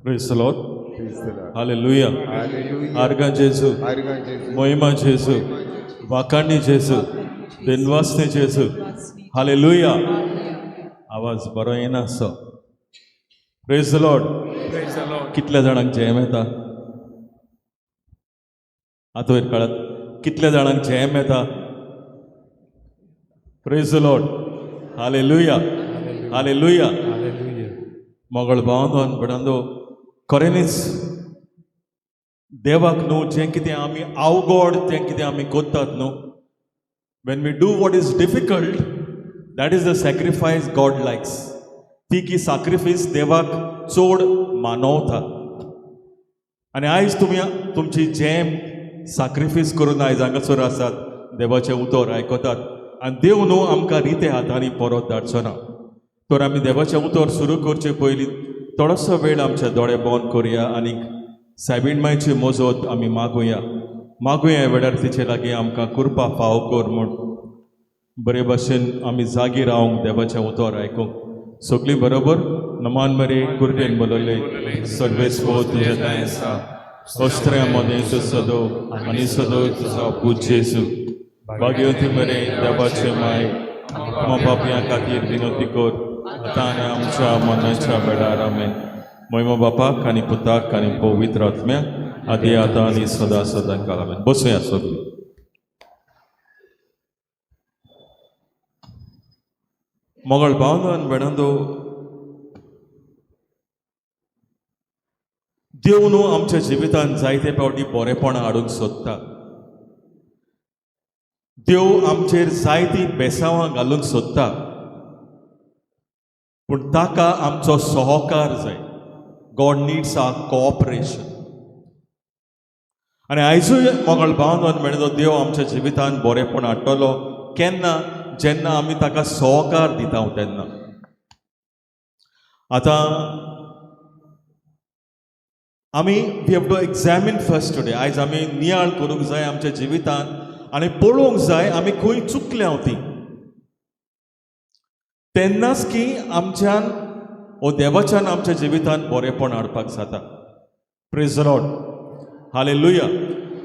Praise the Lord. Praise the Lord. Hallelujah. Hallelujah. आर्गां जेजू, आर्गां जेजू, मोहिमा जेजू, वाखाणी जेजू, दिनवासने जेजू. हालेलुया. आवाज बरो येना असो. Praise the Lord. Praise the Lord. कितल्या जाणांक जेम येता? आतां वयर कळत कितल्या जाणांक जेम येता? Praise the Lord. Hallelujah. Hallelujah. Hallelujah. मोगळ भावंदो भयणांनो, खऱ्यांनीच देवाक न्हू जें कितें आमी अवघड तें कितें आमी करतात न्हू, when we do what is difficult, that is the sacrifice God likes. ती की sacrifice देवाक चड मानवता. आनी आयज तुमी तुमची जेम sacrifice करून आयज हांगासर आसात, देवाचें उतर आयकतात आनी देव न्हू आमकां रिते हातांनी परत धाडचो ना. तर आमी देवाचें उतर सुरू करचे पयलीं थोडोसो वेळ आमचे दोळे बंद करुया आनी सायबीण मायची मजत आमी मागुया. मागुया ह्या वेळार तिचे लागीं आमकां कृपा फाव कर म्हूण. बरे भाशेन आमी जागी रावंक देवाचें उतर आयकूंक. सगळीं बरोबर नमान मरे कुर्बेन बोलयले सर्वेस्पो तुजें थंय आसा, अस्त्र्या मदें तूं सदो आनी सदो तुजो पूत जेजू. भाग्यवती मरे देवाचे माय, आमकां पापयां खातीर विनवती कर आतां आनी आमच्या मनाच्या वेळार. आमेन. मोहिमा बापाक आनी पुताक आनी पवित्र आत्म्याक, आदी आतां आनी सदां सदां काल. आमेन. बसुया सगळीं. मोगळ भावनो आनी भयणांनो, देव न्हू आमच्या जिवितांत जायते फावटी बरेपणां हाडूंक सोदता. देव आमचेर जायतीं बेसांवां घालूंक सोदता, पूण ताका आमचो सहकार जाय. God needs our cooperation. आनी आयजूय मोगळ भावनो आनी भयणांनो, देव आमच्या जिवितांत बरेपण हाडटलो केन्ना? जेन्ना आमी ताका सहकार दिता तेन्ना. आतां आमी we have to examine first today. आयज आमी नियाळ करूंक जाय आमच्या जिवितांत आनी पळोवंक जाय आमी खंय चुकल्या ती, तेन्नाच की आमच्यान वो देवाच्यान आमच्या जिवितांत बरेपण हाडपाक जाता. Praise Lord. हालेलुया.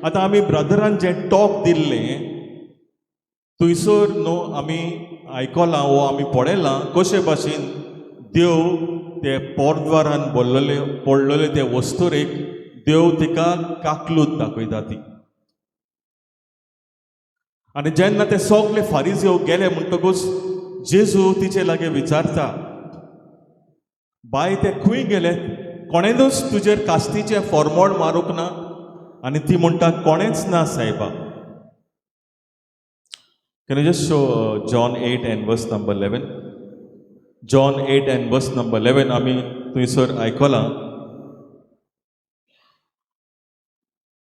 आतां आमी ब्रदरान जें टॉक दिल्लें थंयसर न्हू आमी आयकलां वो आमी पळयलां कशे भाशेन देव ते पोरद्वारान बोल्लले पडलेले ते वस्तुरेक देव तिका काकलूत दाखयता ती. आनी जेन्ना ते सगले फारिजेव गेले म्हणटकूच जेजू तिचे लागीं विचारता, बाय ते खंय गेले? कोणेनूच तुजेर कास्तीचें फॉर्मोड मारूंक ना? आनी ती म्हणटा, कोणेंच ना सायबा. Can you just show John 8 and verse number 11? John 8 and verse number 11 आमी थंयसर आयकलां.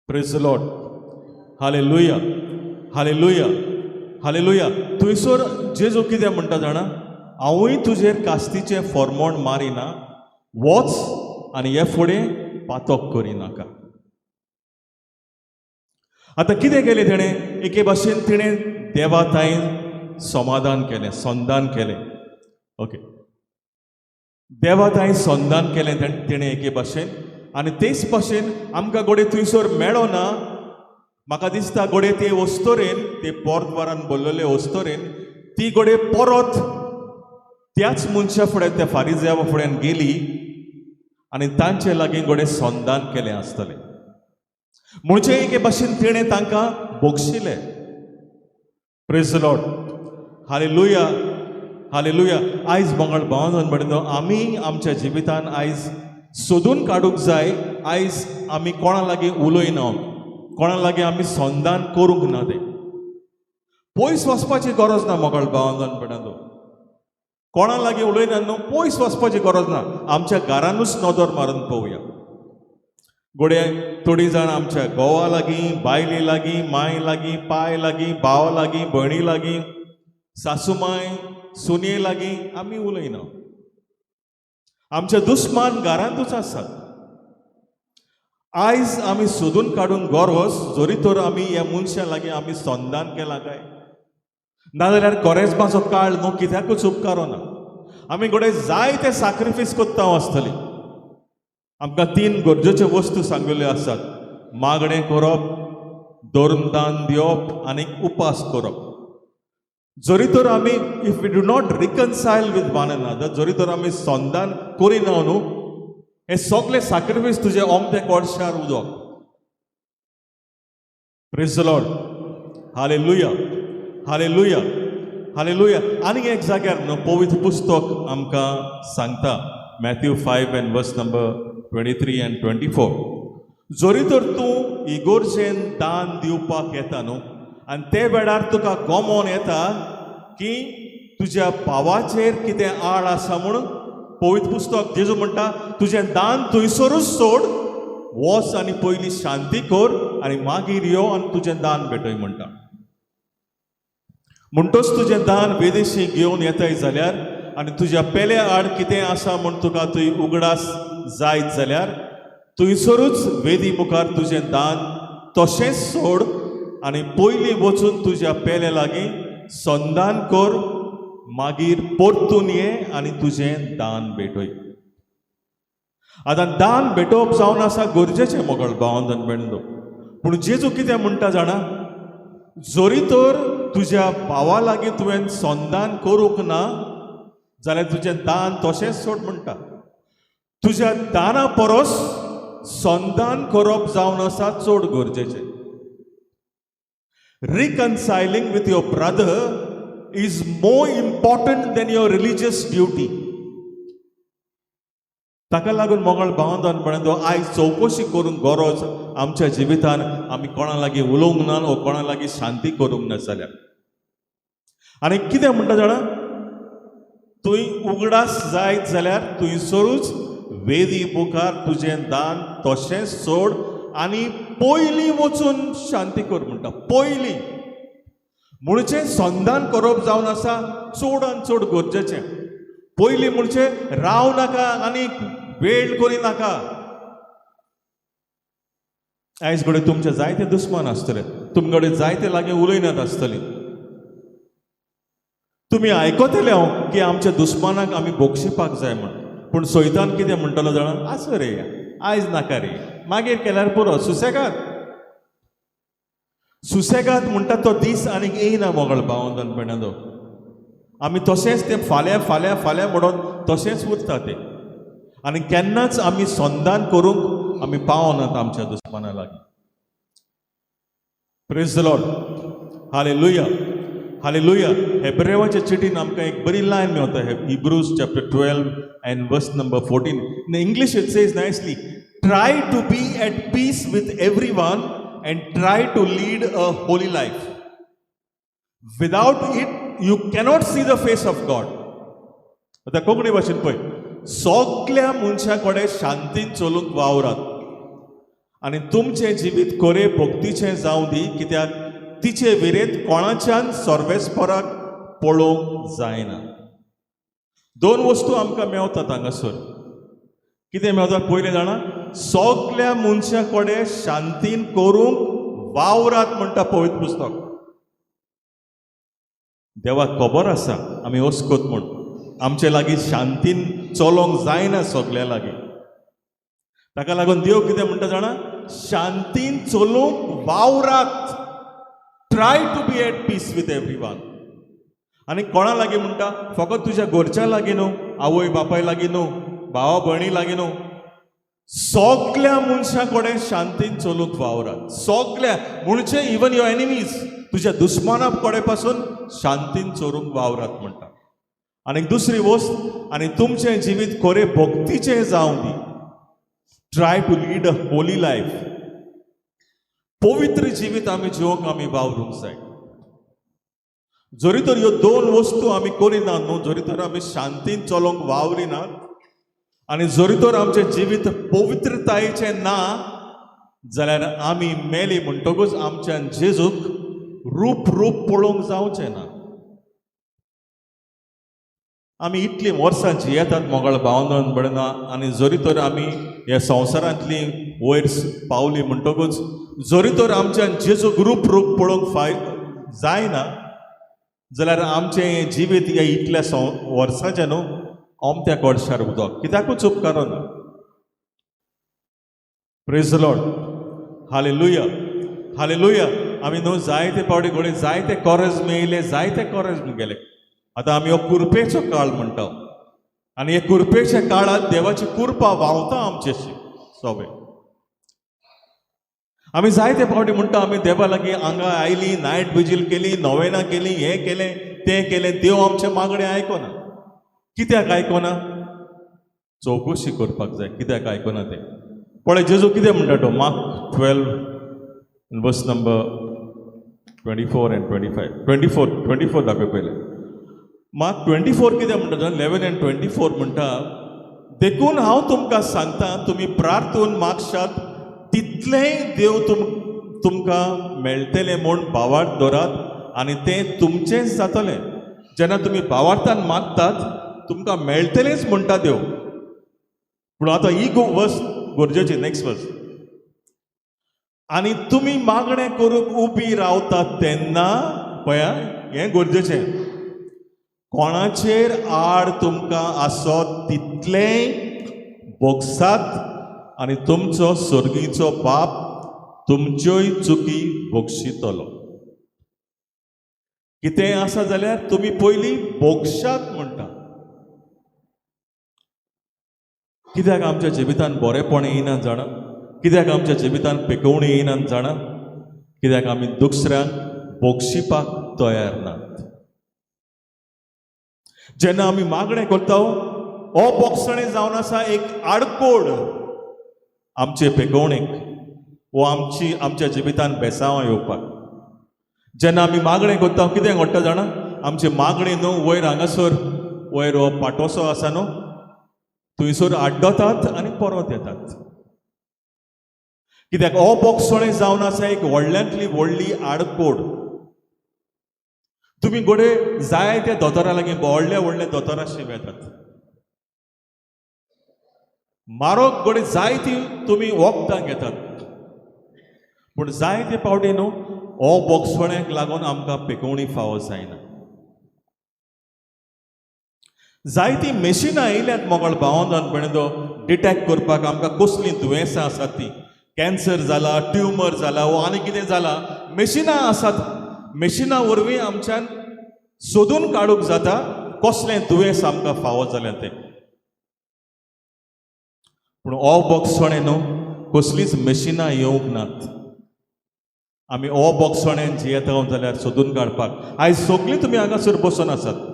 Praise the Lord. Hallelujah. Hallelujah. Hallelujah. थंयसर जेजू कितें म्हणटा जाणा? हांवूय तुजेर कास्तीचें फॉर्मोण मारिना, वच आनी हे फुडें पातक करिनाका. आतां कितें केलें तेणें? एके भाशेन तिणें देवा ताईं समाधान केलें, संधान केलें. ओके, देवा ताईं संधान केलें तेणें एके भाशेन. आनी तेच भाशेन आमकां घडये थंयसर मेळना, म्हाका दिसता घडये ते वस्तोरेन, ते पोरद्वारान बोल्लले वस्तोरेन ती घडये परत त्याच मनशा फुडें, त्या फारिजेवा फुड्यान गेली आनी तांचे लागीं घडये संधान केलें आसतलें. म्हणजे एके भाशेन तिणें तांकां बक्षिलें. Praise the Lord. Hallelujah. Hallelujah. आयज मंगळ भावन म्हणटा आमी आमच्या जिवितान आयज सोदून काडूंक जाय. आयज आमी कोणा लागीं उलयना, कोणा लागीं आमी संधान करूंक ना. तें पयस वचपाची गरज ना. मोगळ भावन म्हणटा कोणा लागीं उलयना न्हू, पयस वचपाची गरज ना. आमच्या घरानूच नदर मारून पळोवया. घडये थोडीं जाणां आमच्या घोवा लागीं, बायले लागीं, माय लागीं, पाय लागीं, भावा लागीं, भयणी लागीं, सासू माय, सुनये लागीं आमी उलयना. आमचे दुस्मान घरांतूच आसात. आयज आमी सोदून काडूंक गरज जरी तर आमी ह्या मनशां लागीं आमी संधान केलां काय नाजाल्यार कोरेज्माचो काळ न्हू कित्याकूच उपकारना. आमी घडये जायते साक्रिफीस करता आसतली. आमकां तीन गरजेच्यो वस्तू सांगिल्ल्यो आसात. मागणें करप, धर्मदान दिवप आनी उपास करप. जरी तर आमी, if we do not reconcile with one another, जरी तर आमी संदान करिना न्हू, हे सगळे साक्रिफायस तुजे ओमते कोळशार उदक. Praise the Lord. Hallelujah, hallelujah, hallelujah. आनीक एक जाग्यार न्हू पवित्र पुस्तक आमकां सांगता, Matthew 5 and verse number 23 and 24. जरी तर तूं इगोर्जेन दान दिवपाक येता न्हू आनी ते वेळार तुका गमोन येता की तुज्या भावाचेर कितें आळ आसा म्हूण, पवित्र पुस्तक जेजू म्हणटा, तुजें दान थंयसरूच सोड, वच आनी पयली शांती कर आनी मागीर यो आनी तुजें दान भेटय म्हणटा. म्हणटोच तुजें दान वेदेशी घेवन येताय जाल्यार आनी तुज्या पेल्या आड कितें आसा म्हूण तुका थंय उगडास जायत जाल्यार, थंयसरूच वेदी मुखार तुजें दान तशेंच सोड आनी पयलीं वचून तुज्या पेल्या लागीं संदान कर, मागीर परतून ये आनी तुजें दान भेटय. आतां दान भेटोवप जावन आसा गरजेचें, मोगळ भावंद आनी. पूण जेजू कितें म्हणटा जाणा? जरी तर तुज्या भावा लागीं तुवें संदान करूंक ना जाल्यार तुजें दान तशेंच सोड म्हणटा. तुज्या दाना परस संदान करप जावन आसा चड गरजेचें. Reconciling with your brother is more important than your religious duty. ताका लागून मोगळ भावंदान म्हणून आयज चवकशी करूंक गरज आमच्या जिवितान आमी कोणा लागीं उलोवंक ना वो कोणा लागीं शांती करूंक ना जाल्यार. आनी कितें म्हणटा जाणा? तुंय उगडास जायत जाल्यार थंयसरूच वेदी मुखार तुजें दान तशेंच सोड आनी पयलीं वचून शांती कर म्हणटा. पयलीं म्हणचे संदान करप जावन आसा चड आनी चड गरजेचें. पयलीं म्हणजे राव नाका आनी वेळ करी नाका. आयज घडये तुमचे जायते दुस्मान आसतले, तुमचे कडेन जायते लागीं उलयनात आसतली. तुमी आयकतले हांव की आमच्या दुस्मानाक आमी बक्षिपाक जाय म्हण. पूण सैतान कितें म्हणटलो जाणा? आसूं रे, आयज नाका रे, मागीर केल्यार पुरो, सुसेगाद सुसेगाद म्हणटा. तो दीस आनीक येयना, मोगळ भावंदन भयणांनो. आमी तशेंच तें फाल्यां फाल्यां फाल्यां म्हणून तशेंच उरता तें आनी केन्नाच आमी संदान करूंक आमी पावनात आमच्या दुस्माना लागीं. Praise the Lord. Hallelujah, hallelujah. हेब्रेवाच्या चिटीन आमकां एक बरी लायन मेवता, Hebrews chapter 12 and verse number 14. In English it says nicely, "Try to be at peace with everyone and try to lead a holy life. Without it you cannot see the face of God." आतां कोंकणी भाशेन पळय, सगल्या मनशां कडेन शांतीन चलूंक वावरात आनी तुमचें जिवीत खरें भक्तीचें जावं दी, कित्याक तिचे विरेत कोणाच्यान सर्वेस्पराक पळोवंक जायना. दोन वस्तू आमकां मेवतात हांगासर. कितें मेवता पयलें जाणा? सगल्या मनशां कडेन शांतीन करूंक वावरात म्हणटा पवित्र पुस्तक. देवाक खबर आसा आमी अस्कत म्हूण, आमचे लागीं शांतीन चलोंक जायना सगल्या लागीं. ताका लागून देव कितें म्हणटा जाणा? शांतीन चलूंक वावरात. Try to be at peace with everyone. आनी कोणा लागीं म्हणटा? फकत तुज्या घरच्या लागीं न्हू, आवय बापाय लागीं न्हू, भावा भयणी लागीं न्हू, सगल्या मनशां कडेन शांतीन चलूंक वावरात. सगल्या म्हणजे इवन your enemies, तुज्या दुस्माना कडेन पासून शांतीन चलूंक वावरात म्हणटा. आनी दुसरी वस्त, आनी तुमचें जिवीत खरें भक्तीचें जावं दी. Try to lead a holy life. पवित्र जिवीत आमी जिवंक आमी वावरूंक जाय. जरी तर ह्यो दोन वस्तू आमी करिनात न्हू, जरी तर आमी शांतीन चलोवंक वावरिनात आनी जरी तर आमचें जिवीत पवित्रतायेचें ना जाल्यार, आमी मेली म्हणटकूच आमच्यान जेजूक रूप रूप पळोवंक जावचें ना. आमी इतलीं वर्सां जियेतात, मोगाळ भावंदन भयणा, आनी जरी तर आमी ह्या संवसारांतली वयर पावली म्हणटकूच जरी तर आमच्यान जेजूक रूप रूप पळोवंक फाय जायना जाल्यार आमचें हें जिवीत ह्या इतल्या वर्साचें न्हू अमत्या कोळशार उदक, कित्याकूच उपकारना. Praise Lord, hallelujah, hallelujah. आमी न्हू जायते पावटी घोडे जायते कॉरेज मेयले, जायते कॉरेज गेले. आतां आमी हो कुरपेचो काळ म्हणटा आनी हे कुरपेच्या काळांत देवाची कुरपा व्हांवता आमचेशी सोबे. आमी जायते फावटी म्हणटा आमी देवा लागीं हांगा आयली, नायट विजील केली, नोवेनां केली, हें केलें तें केलें, देव आमचें मागणें आयकना. कित्याक आयकना? चवकशी करपाक जाय कित्याक आयकना तें. पळय जेजू कितें म्हणटा तो Mark 12 verse number 24 and 25, 24, 24 दाखय पयलें. मार्क 24 कितें म्हणटा, 11 एंड 24 म्हणटा, देखून हांव तुमकां सांगता, तुमी प्रार्थून मागशात तितलेंय देव तुमकां मेळटलें म्हूण भावार्थ दवरात आनी तें तुमचेंच जातलें. जेन्ना तुमी भावार्थान मागतात तुमकां मेळटलेंच म्हणटा देव. पूण आतां ही वर्स गरजेची, नेक्स्ट वर्स. आनी तुमी मागणें करूंक उबी रावतात तेन्ना पळया, हें गरजेचें, कोणाचेर आड तुमकां आसत तितलेंय भोगसात आनी तुमचो सर्गीचो बाप तुमच्योय चुकी भोगशितलो. कितेंय आसा जाल्यार तुमी पयलीं भोगशात म्हणटा. कित्याक आमच्या जिवितान बरेंपण येयना जाणा? कित्याक आमच्या जिवितान पेकोवणी येयना जाणा? कित्याक आमी दुसऱ्यांक भोगशिपाक तयार नात. जेन्ना आमी मागणें करता, हो बोगसणें जावन आसा एक आडकोड आमचे पेकोवणेक वो आमची आमच्या जिवितान बेसांवां येवपाक. जेन्ना आमी मागणें करता कितें घडटा जाणा? आमचें मागणें न्हू वयर हांगासर वयर हो पाटोसो आसा न्हू, थंयसर आड्डतात आनी परत येतात. कित्याक हो बोगसणें जावन आसा एक व्हडल्यांतली व्हडली आडकोड. तुमी घोडे जाय त्या दोतोरा लागीं, व्हडल्या व्हडल्या दोतोराशी वेतात, मारोग घोडे जायती तुमी वखदां घेतात, पूण जायते पावटी न्हू हो बोगसण्याक लागून आमकां पेकोवणी फावो जायना. जायतीं मेशिनां आयल्यात मोगाळ भावंडान भयणींनो, डिटॅक्ट करपाक आमकां कसलीं दुयेंसां आसात तीं, कॅन्सर जाला, ट्युमर जाला वो आनी कितें जाला. मेशिनां आसात, मेशिनां वरवीं आमच्यान सोदून काडूंक जाता कसलें दुयेंस आमकां फावो जालें तें. पूण हो बोगसणें न्हू कसलींच मेशिनां येवंक नात. आमी हो बोगसणें जियेता जाल्यार सोदून काडपाक आयज सगळीं तुमी हांगासर बसून आसात.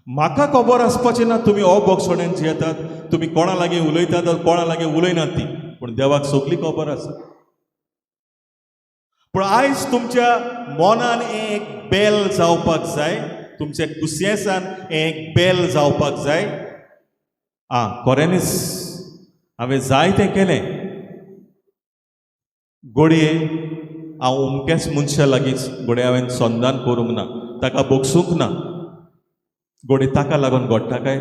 म्हाका खबर आसपाचें ना तुमी हो बोगसणेन जियेतात, तुमी कोणा लागीं उलयतात, कोणा लागीं उलयनात ती, पूण देवाक सगळी खबर आसा. पूण आयज तुमच्या मनान एक बेल जावपाक जाय, तुमच्या कुसियेसान एक बेल जावपाक जाय. आं, खऱ्यांनीच हांवें जायतें केलें, घडये हांव अमक्याच मनशा लागींच घडये हांवें संदान करूंक ना, ताका भोगसूंक ना, घडये ताका लागून घडटा काय?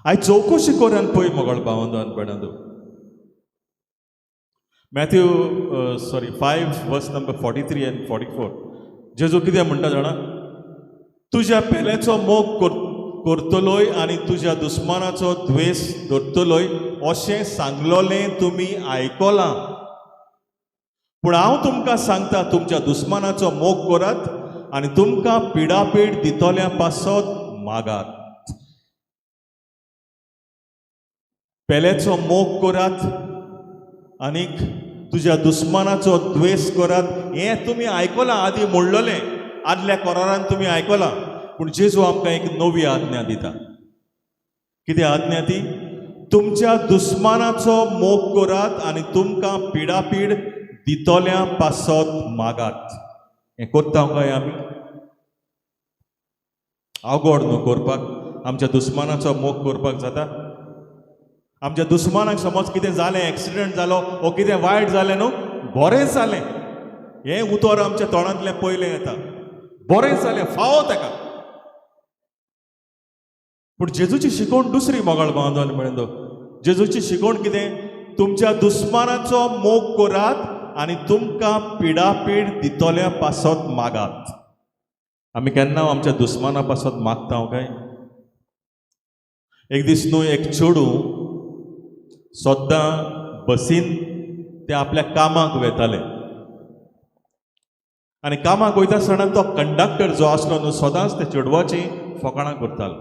आयज चवकशी करून पळय मोगाळ भावंदो आनी भयणांनो. Matthew 5 verse number 43 and 44, जेजू कितें म्हणटा जाणा? तुज्या पेल्याचो मोग करतलोय आनी तुज्या दुस्मानाचो द्वेस धरतलोय अशें सांगलोलें तुमी आयकलां, पूण हांव तुमकां सांगता, तुमच्या दुस्मानाचो मोग करात आनी तुमकां पिडापीड दितल्या पासत मागात. पेल्याचो मोग करात आनीक तुज्या दुस्मानाचो द्वेस करात, हें तुमी आयकलां, आदीं म्हणलोलें, आदल्या करारान तुमी आयकलां. पूण जेजू आमकां एक नवी आज्ञा दिता. कितें आज्ञा ती? तुमच्या दुस्मानाचो मोग करात आनी तुमकां पिडापीड दितल्या पासत मागात. हें करता काय आमी? आवगड न्हू करपाक. आमच्या दुस्मानाचो मोग करपाक जाता? आमच्या दुस्मानाक समज कितें जालें, एक्सिडंट जालो वो कितें वायट जालें न्हू, बरें जालें हें उतर आमच्या तोंडांतलें पयलें येता, बरें जालें, फावो ताका. पूण जेजूची शिकवण दुसरी मोगाळ भावंदो म्हणून. जेजूची शिकवण कितें? तुमच्या दुस्मानाचो मोग करात आनी तुमकां पिडापीड दितल्या पासत मागात. आमी केन्ना आमच्या दुस्माना पासत मागता काय? एक दीस न्हू एक चेडूं सद्दां बसीन ते आपल्या कामाक वेताले आनी कामाक वयता आसतना तो कंडक्टर जो आसलो न्हू सदांच ते चेडवाची फकाणां करतालो,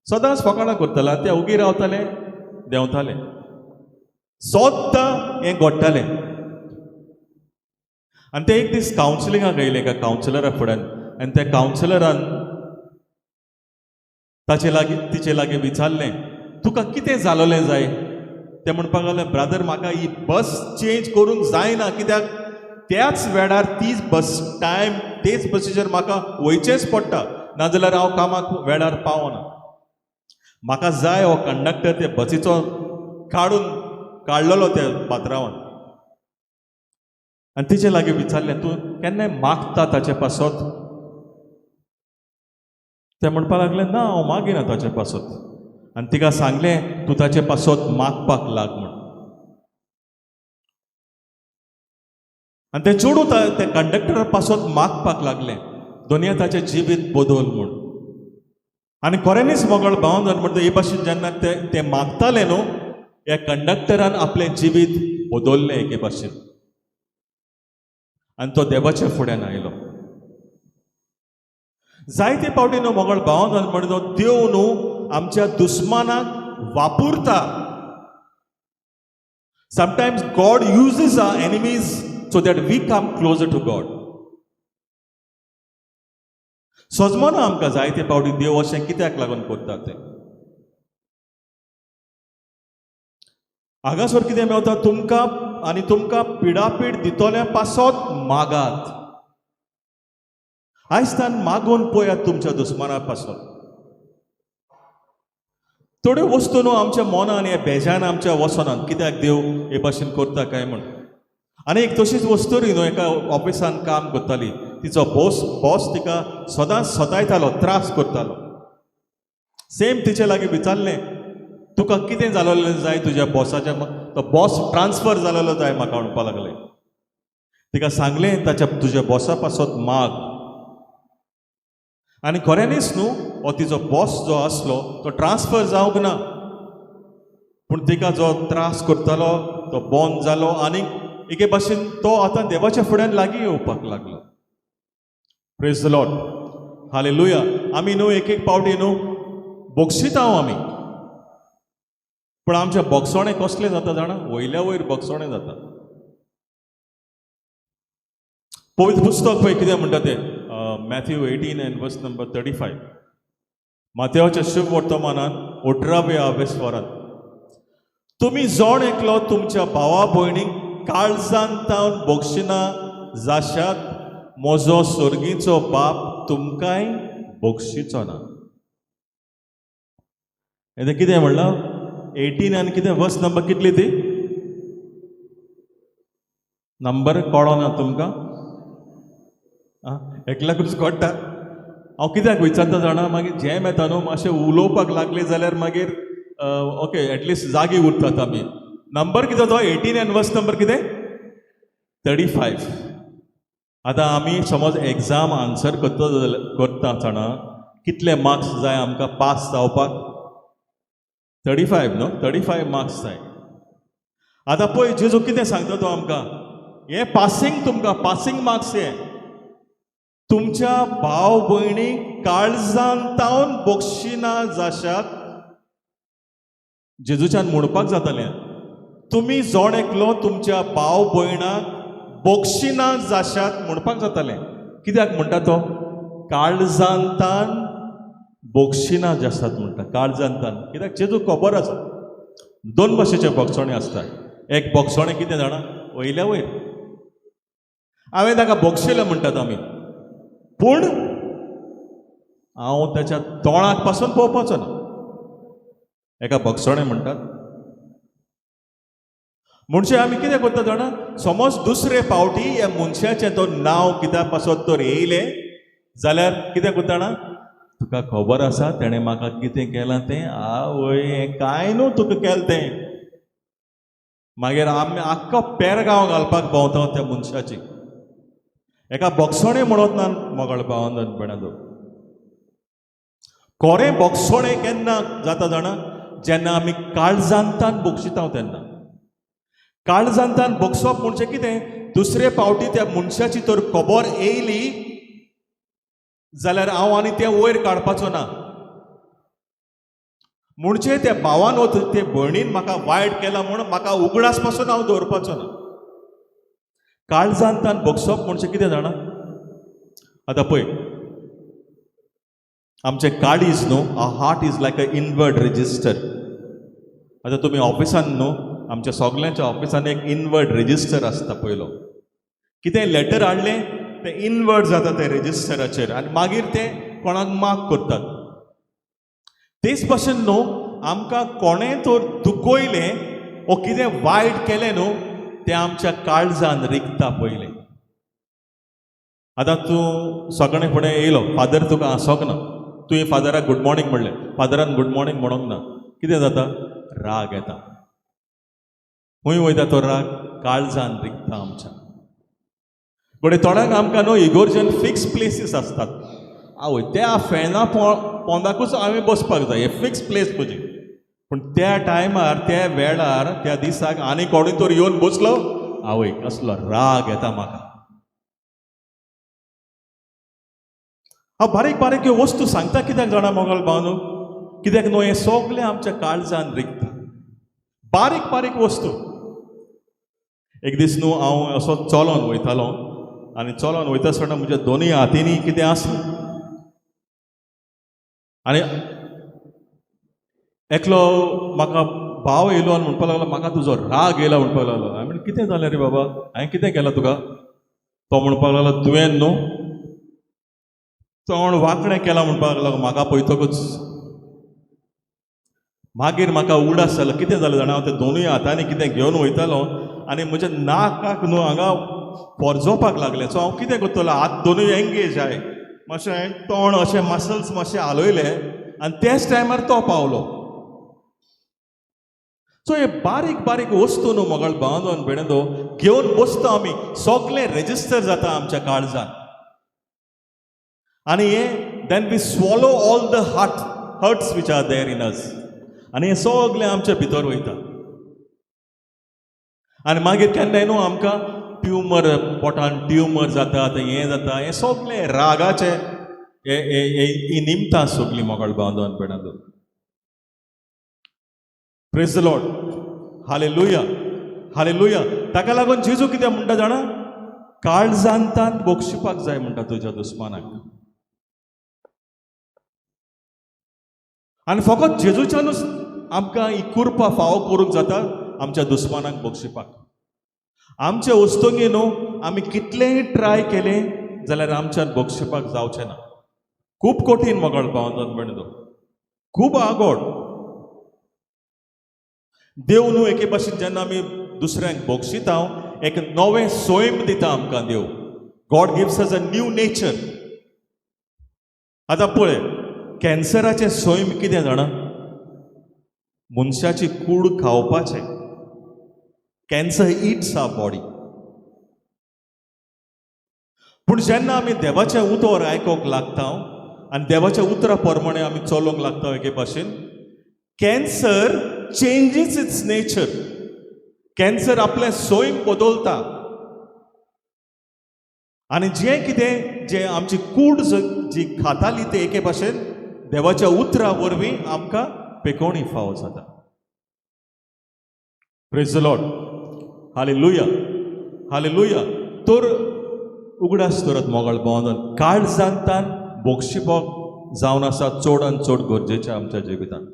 सदांच फकाणां करतालो. ते उगी रावताले, देंवताले, सद्दां हें घडटालें. आनी ते एक दीस कावन्सिलिंगाक येयले एका कावन्सिलरा फुड्यान आनी त्या कावन्सिलरान ताचे लागीं तिचे लागीं विचारलें, तुका कितें जालोलें जाय? तें म्हणपाक लागलें, ब्रादर म्हाका ही बस चेंज करूंक जायना, कित्याक त्याच वेळार तीच बस टायम तेच बसीचेर म्हाका वयचेंच पडटा, नाजाल्यार हांव कामाक वेळार पावना. म्हाका जाय हो कंडक्टर ते बसीचो काडून काडलेलो त्या पात्रांवान. आनी तिचे लागीं विचारलें, तूं केन्नाय मागता ताचे पासत? तें म्हणपाक लागलें, ना हांव मागिना ताचे पासत. आनी तिका सांगलें, तूं ताचे पासत मागपाक लाग म्हूण. आनी तें चेडूं त्या कंडक्टरा पासत मागपाक लागलें, दोनया ताचें जिवीत बदल म्हूण. आनी खऱ्यांनीच मोगळ भावंदन म्हणटा हे भाशेन जेन्ना ते ते मागताले न्हू, ह्या कंडक्टरान आपलें जिवीत बदललें एके भाशेन आनी तो देवाच्या फुड्यान आयलो. जायते फावटी न्हू मोगळ भावंदन म्हणटा देव न्हू आमच्या दुस्मानाक वापरता. Sometimes God uses our enemies so that we come closer to God. सजमना आमकां जायते फावटी देव अशें कित्याक लागून करता तें. हांगासर कितें मेवता तुमकां आनी तुमकां पिडापीड दितल्या पासत मागात. आयज तान मागून पळयात तुमच्या दुस्माना पासत. थोड्यो वस्तू न्हू आमच्या मनान हे बेजान आमच्या वचनात, कित्याक देव हे भाशेन करता काय म्हूण. आनी एक तशीच वस्तुरी न्हू एका ऑफिसान काम करताली, तिचो बॉस तिका सदांच सतायतालो, त्रास करतालो. सेम तिचे लागीं विचारलें, तुका कितें जालोलें जाय तुज्या बॉसाच्या, तो बॉस ट्रान्सफर जालेलो जाय म्हाका म्हणपाक लागलें. तिका सांगलें, ताच्या तुज्या बॉसा पासत माग. आनी खऱ्यांनीच न्हू हो तिचो बॉस जो आसलो तो ट्रान्सफर जावंक ना, पूण तिका जो त्रास करतालो तो बंद जालो आनी एके भाशेन तो आतां देवाच्या फुड्यान लागीं येवपाक लागलो. Praise the Lord, hallelujah. आमी न्हू एक एक पावटी न्हू बोगशिता आमी, पूण आमच्या बोगसोणें कसलें जाता जाणा, वयल्या वयर बोगसोणें जाता. पवित्र पुस्तक पळय कितें म्हणटा तें, Matthew 18 and verse number 35, मातेवाच्या शुभ वर्तमानान 18व्या वेस्वरांत, तुमी जण एकलो तुमच्या भावा भयणीक काळजान तावन बोगशिना जाशात, म्हजो सर्गीचो बाप तुमकांय बोगशिचो ना. हें कितें म्हणलां, 18 आनी कितें वर्स नंबर कितली ती नंबर कळना तुमकां? आं, एकल्याकूच कळटा. हांव कित्याक विचारता जाणा, मागीर जेम येता न्हू मातशें उलोवपाक लागले जाल्यार मागीर ओके एटलिस्ट जागी उरतात आमी. नंबर कितें तो 18 आनी वर्स नंबर कितें 35. आतां आमी समज एग्जाम आन्सर करता करता जाणा, कितले मार्क्स जाय आमकां पास जावपाक? 35 न्हू, 35 मार्क्स जाय. आतां पळय जेजू कितें सांगता तो आमकां, हें पासींग तुमकां पासींग मार्क्स हे, तुमच्या भाव भयणीक काळजान तावन बोगशिना जाशात. जेजूच्यान म्हणपाक जातालें, तुमी जण एकलो तुमच्या भाव भयणाक बोगशिना जाशात म्हणपाक जातालें. कित्याक म्हणटा तो, काळजान तान बोगशिना जाशात म्हणटा, काळजान तान. कित्याक जेजू खबर आसा दोन भाशेचे बोगसणे आसता. एक बोगसणे कितें जाणा, वयल्या वयर हांवें ताका बोगशिलें म्हणटात आमी, पूण हांव ताच्या तोंडाक पासून पळोवपाचो ना. एका बोगसणें म्हणटात. म्हणजे आमी कितें करता जाणा, समज दुसरे पावटी ह्या मनशाचें तो नांव कित्या पासत तर येयलें जाल्यार कितें करता जाणा, तुका खबर आसा तेणें म्हाका कितें केलां तें, आवय हें कांय न्हू तुका केलें तें. मागीर आमी आख्खो पेरगांव घालपाक भोंवता त्या मनशाची. एका बोगसणें म्हणत ना मोगळ भावान भयणांनो, खरें बोगसणें केन्ना जाता जाणा, जेन्ना आमी काळजांतान बक्षिता तेन्ना. काळजांतान बक्षप म्हणजे कितें? दुसरे पावटी त्या मनशाची तर खबर येयली जाल्यार हांव आनी तें वयर काडपाचो ना. म्हणजे त्या भावान वो ते भयणीन म्हाका वायट केला म्हूण म्हाका उगडास पासून हांव दवरपाचो ना. काळजांतान बक्षप म्हणजे कितें जाणा? आतां पळय, आमचें काळीज न्हू, a heart is like a inward register. आतां तुमी ऑफिसान न्हू, आमच्या सगल्यांच्या ऑफिसान एक इनवर्ड रजिस्टर आसता. पयलो कितें लेटर हाडलें तें इनवर्ड जाता तें रजिस्टराचेर आनी मागीर तें कोणाक मार्क करतात. तेच भाशेन न्हू, आमकां कोणें तर दुखयलें वो कितें वायट केलें न्हू, तें आमच्या काळजान रिगता पयलें. आतां तूं सकाळीं फुडें येयलो, फादर तुका आसोंक ना, तुवें फादराक गूड मॉर्निंग म्हणलें, फादरान गूड मॉर्निंग म्हणूंक ना, कितें जाता? राग येता. खंय वयता तो राग? काळजान रिगता आमच्या. घडये थोड्यांक आमकां न्हू इगोर्जन फिक्स प्लेसीस आसतात. आवय, त्या फॅना पोंदाकूच हांवें बसपाक जाय, हे फिक्स प्लेस म्हजी. पूण त्या टायमार, त्या वेळार, त्या दिसाक आनी कोणूय तर येवन बसलो, आवय कसलो राग येता म्हाका. हांव बारीक बारीक ह्यो वस्तू सांगता कित्याक जाणा मोगाळ भावनो? कित्याक न्हू हें सगळें आमच्या काळजान रिगता, बारीक बारीक वस्तू. एक दीस न्हू हांव असो चलोन वयतालो आनी चलोन वयता आसतना म्हज्या दोनूय हातींनी कितें आसलें आनी एकलो म्हाका भाव येयलो आनी म्हणपाक लागलो, म्हाका तुजो राग येयला म्हणपाक लागलो. हांवें म्हणलें, कितें जालें रे बाबा, हांवें कितें केलां तुका? तो म्हणपाक लागलो, तुवें न्हू तोंड वांकडें केलां म्हणपाक लागलो म्हाका पळयतकूच. मागीर म्हाका उगडास जालो, कितें जालें जाणा, हांव ते दोनूय हातांनी कितें घेवन वयतालो आनी म्हज्या नाकाक न्हू हांगा पोरजोवपाक लागलें. सो हांव कितें करतलो, हात दोनूय एंगेज आहाय, मातशें हांवें तोंड अशें मसल्स मातशें हालयले आनी त्याच टायमार तो पावलो. सो हे बारीक बारीक वस्तू न्हू मोगाळ भावांनो आनी भयणींनो घेवन बसता आमी, सगळें रेजिस्टर जाता आमच्या काळजान आनी हे then we swallow all the hurts which are there in us आनी हें सगळें आमच्या भितर वयता आनी मागीर केन्नाय न्हू आमकां ट्युमर, पोटान ट्युमर जाता, तें हें जाता. हें सगळें रागाचें ही निमतां सगळीं मोगाळ भावांनो आनी भयणांनो. Praise the Lord, hallelujah, hallelujah. ताका लागून जेजू कितें म्हणटा जाणा? काळजांतान बक्षिपाक जाय म्हणटा तुज्या दुस्मानाक. आनी फकत जेजूच्यानूच आमकां ही कृपा फावो करूंक जाता आमच्या दुस्मानाक बक्षिपाक. आमचे वस्तुंगी न्हू आमी कितलेंय ट्राय केलें जाल्यार आमच्यान बक्षिपाक जावचें ना. खूब कठीण मोगाळ भावांनो भयणींनो, खूब आगोड. देव न्हू एके भाशेन जेन्ना आमी दुसऱ्यांक बक्षिता एक नवें सैम दिता आमकां देव. God gives us a new nature. आतां पळय, कॅन्सराचें सैम कितें जाणा? मनशाची कूड खावपाचें. Cancer eats our body. पूण जेन्ना आमी देवाचें उतर आयकूंक लागता आनी देवाच्या उतरा प्रमाणे आमी चलोवंक लागता एके भाशेन, cancer changes its nature. Cancer आपलें सैम बदलता आनी जें कितें जें आमची कूड जी खाताली ते एके भाशेन देवाच्या उतरा वरवीं आमकां पेकोवणी फावो जाता. Praise the Lord, hallelujah, hallelujah. तर उगडास दवरात मोगाळ भावांनो, काळजांतान बक्षिपप जावन आसा चड आनी चड गरजेचें आमच्या जिवितांत.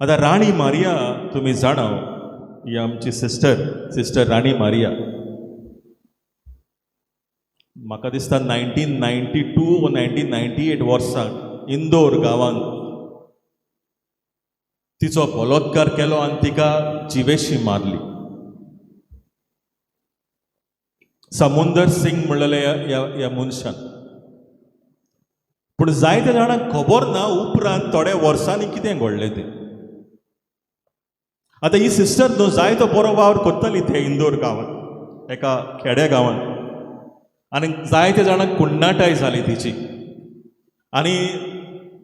आतां राणी मारिया तुमी जाणा, ही आमची सिस्टर, सिस्टर राणी मारिया, म्हाका दिसता 1992 वा 1998 वर्साक इंदोर गांवांत तिचो बलात्कार केलो आनी तिका जिवेशी मारली. समुंदर सिंग म्हणलेले ह्या मनशान. पूण जायते जाणांक खबर ना उपरांत थोड्या वर्सांनी कितें घडलें तें. आतां ही सिस्टर न्हू जायतो बरो वावर करताली ते इंदोर गांवांत, एका खेड्या गांवांत, आनी जायते जाणांक कुण्णाटाय जाली तिची. आनी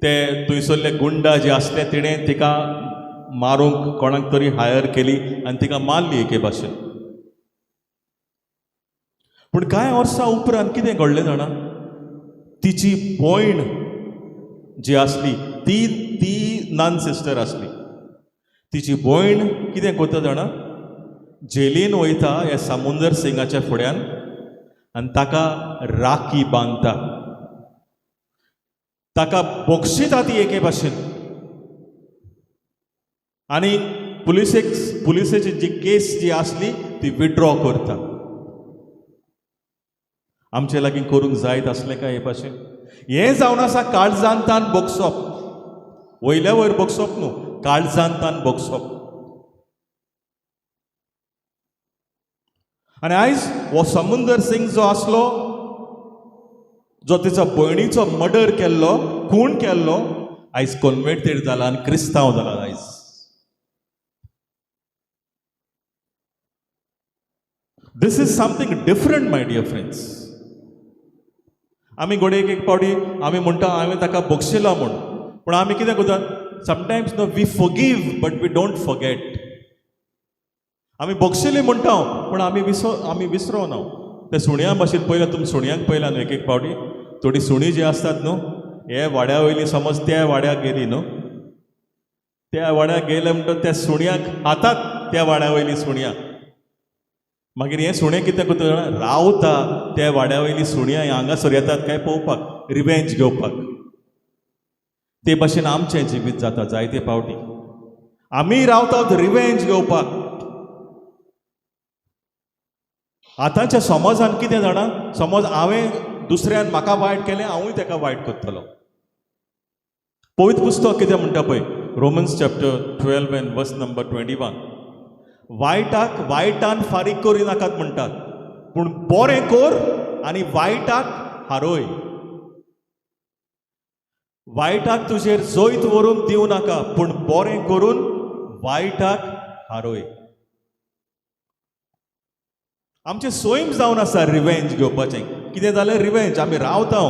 ते थंयसरले गुंडा जे आसले तिणें तिका मारूंक कोणाक तरी हायर केली आनी तिका मारली एके भाशेन. पूण कांय वर्सां उपरांत कितें घडलें जाणा, तिची भयण जी आसली ती ती नन सिस्टर आसली. तिची भयण कितें करता जाणा, जेलीन वयता ह्या समुंदर सिंगाच्या फुड्यान आनी ताका राखी बांदता, ताका बक्षिता ती एके भाशेन. आनी पुलिसेक पुलिसेची जी केस जी आसली ती विड्रॉ करता. आमचे लागीं करूंक जायत आसलें काय हे भाशेन? हें जावन आसा काळजांतान बगसप, वयल्या वयर बगसप न्हू, काळजांतान बगसप. आनी आयज हो समुंदर सिंग जो आसलो, जो तिचो भयणीचो मर्डर केल्लो, खून केल्लो, आयज कन्वर्टेड जाला आनी क्रिस्तांव जाला आयज. This is something different, my dear friends. आमी घडये एक एक फावटी आमी म्हणटा हांवें ताका बक्षिला म्हूण, पूण आमी कितें करतात sometimes no, we forgive but we don't forget. आमी बक्षिले म्हणटा पूण आमी विसरोना. ते सुण्या भाशेन पयल्या, तुमी सुण्यांक पळयला न्हू, एक एक फावटी थोडीं सुणीं जीं आसतात न्हू, हे वाड्या वयली समज त्या वाड्याक गेली न्हू, त्या वाड्याक गेले म्हणटच त्या सुण्याक खातात त्या वाड्या वयलीं सुण्यां. मागीर हें सुणें कितें करता जाणा, रावता त्या वाड्या वयलीं सुण्यां हांगासर येतात काय पळोवपाक, रिवेंज घेवपाक. ते भाशेन आमचें जिवीत जाता जायते फावटी, आमी रावतात रिवेंज घेवपाक. आतांच्या समाजान कितें जाणा, समज हांवें दुसऱ्यान म्हाका वायट केलें, हांवूय ताका वायट करतलो. पवित्र पुस्तक कितें म्हणटा पळय, Romans chapter 12 and verse number 21, वायटाक वायटान फारीक करिनाकात म्हणटात, पूण बरें कर आनी वायटाक हारोय. वायटाक तुजेर जैत व्हरूंक दिवं नाका, पूण बरें करून वायटाक हारोय. आमचें सैम जावन आसा रिवेंज घेवपाचें. कितें जालें रिवेंज, आमी रावता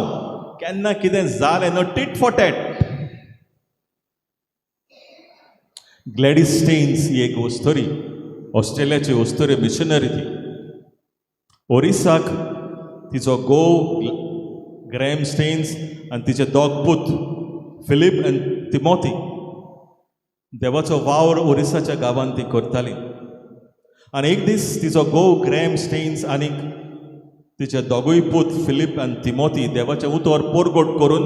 केन्ना कितें जालें न्हू, tit for tat. Gladys Staines ही एक अस्तुरी, ऑस्ट्रेलियाची अस्तुरी मिशनरी. ती ओरिसाक तिचो घोव ग्रॅम स्टेन्स आनी तिचे दोग पूत फिलीप आनी तिमोती देवाचो वावर ओरिसाच्या गांवांत ती करताली. आनी एक दीस तिचो घोव ग्रॅम स्टेन्स आनी तिचे दोगूय पूत फिलीप आनी तिमोती देवाचें उतर पोरगोट करून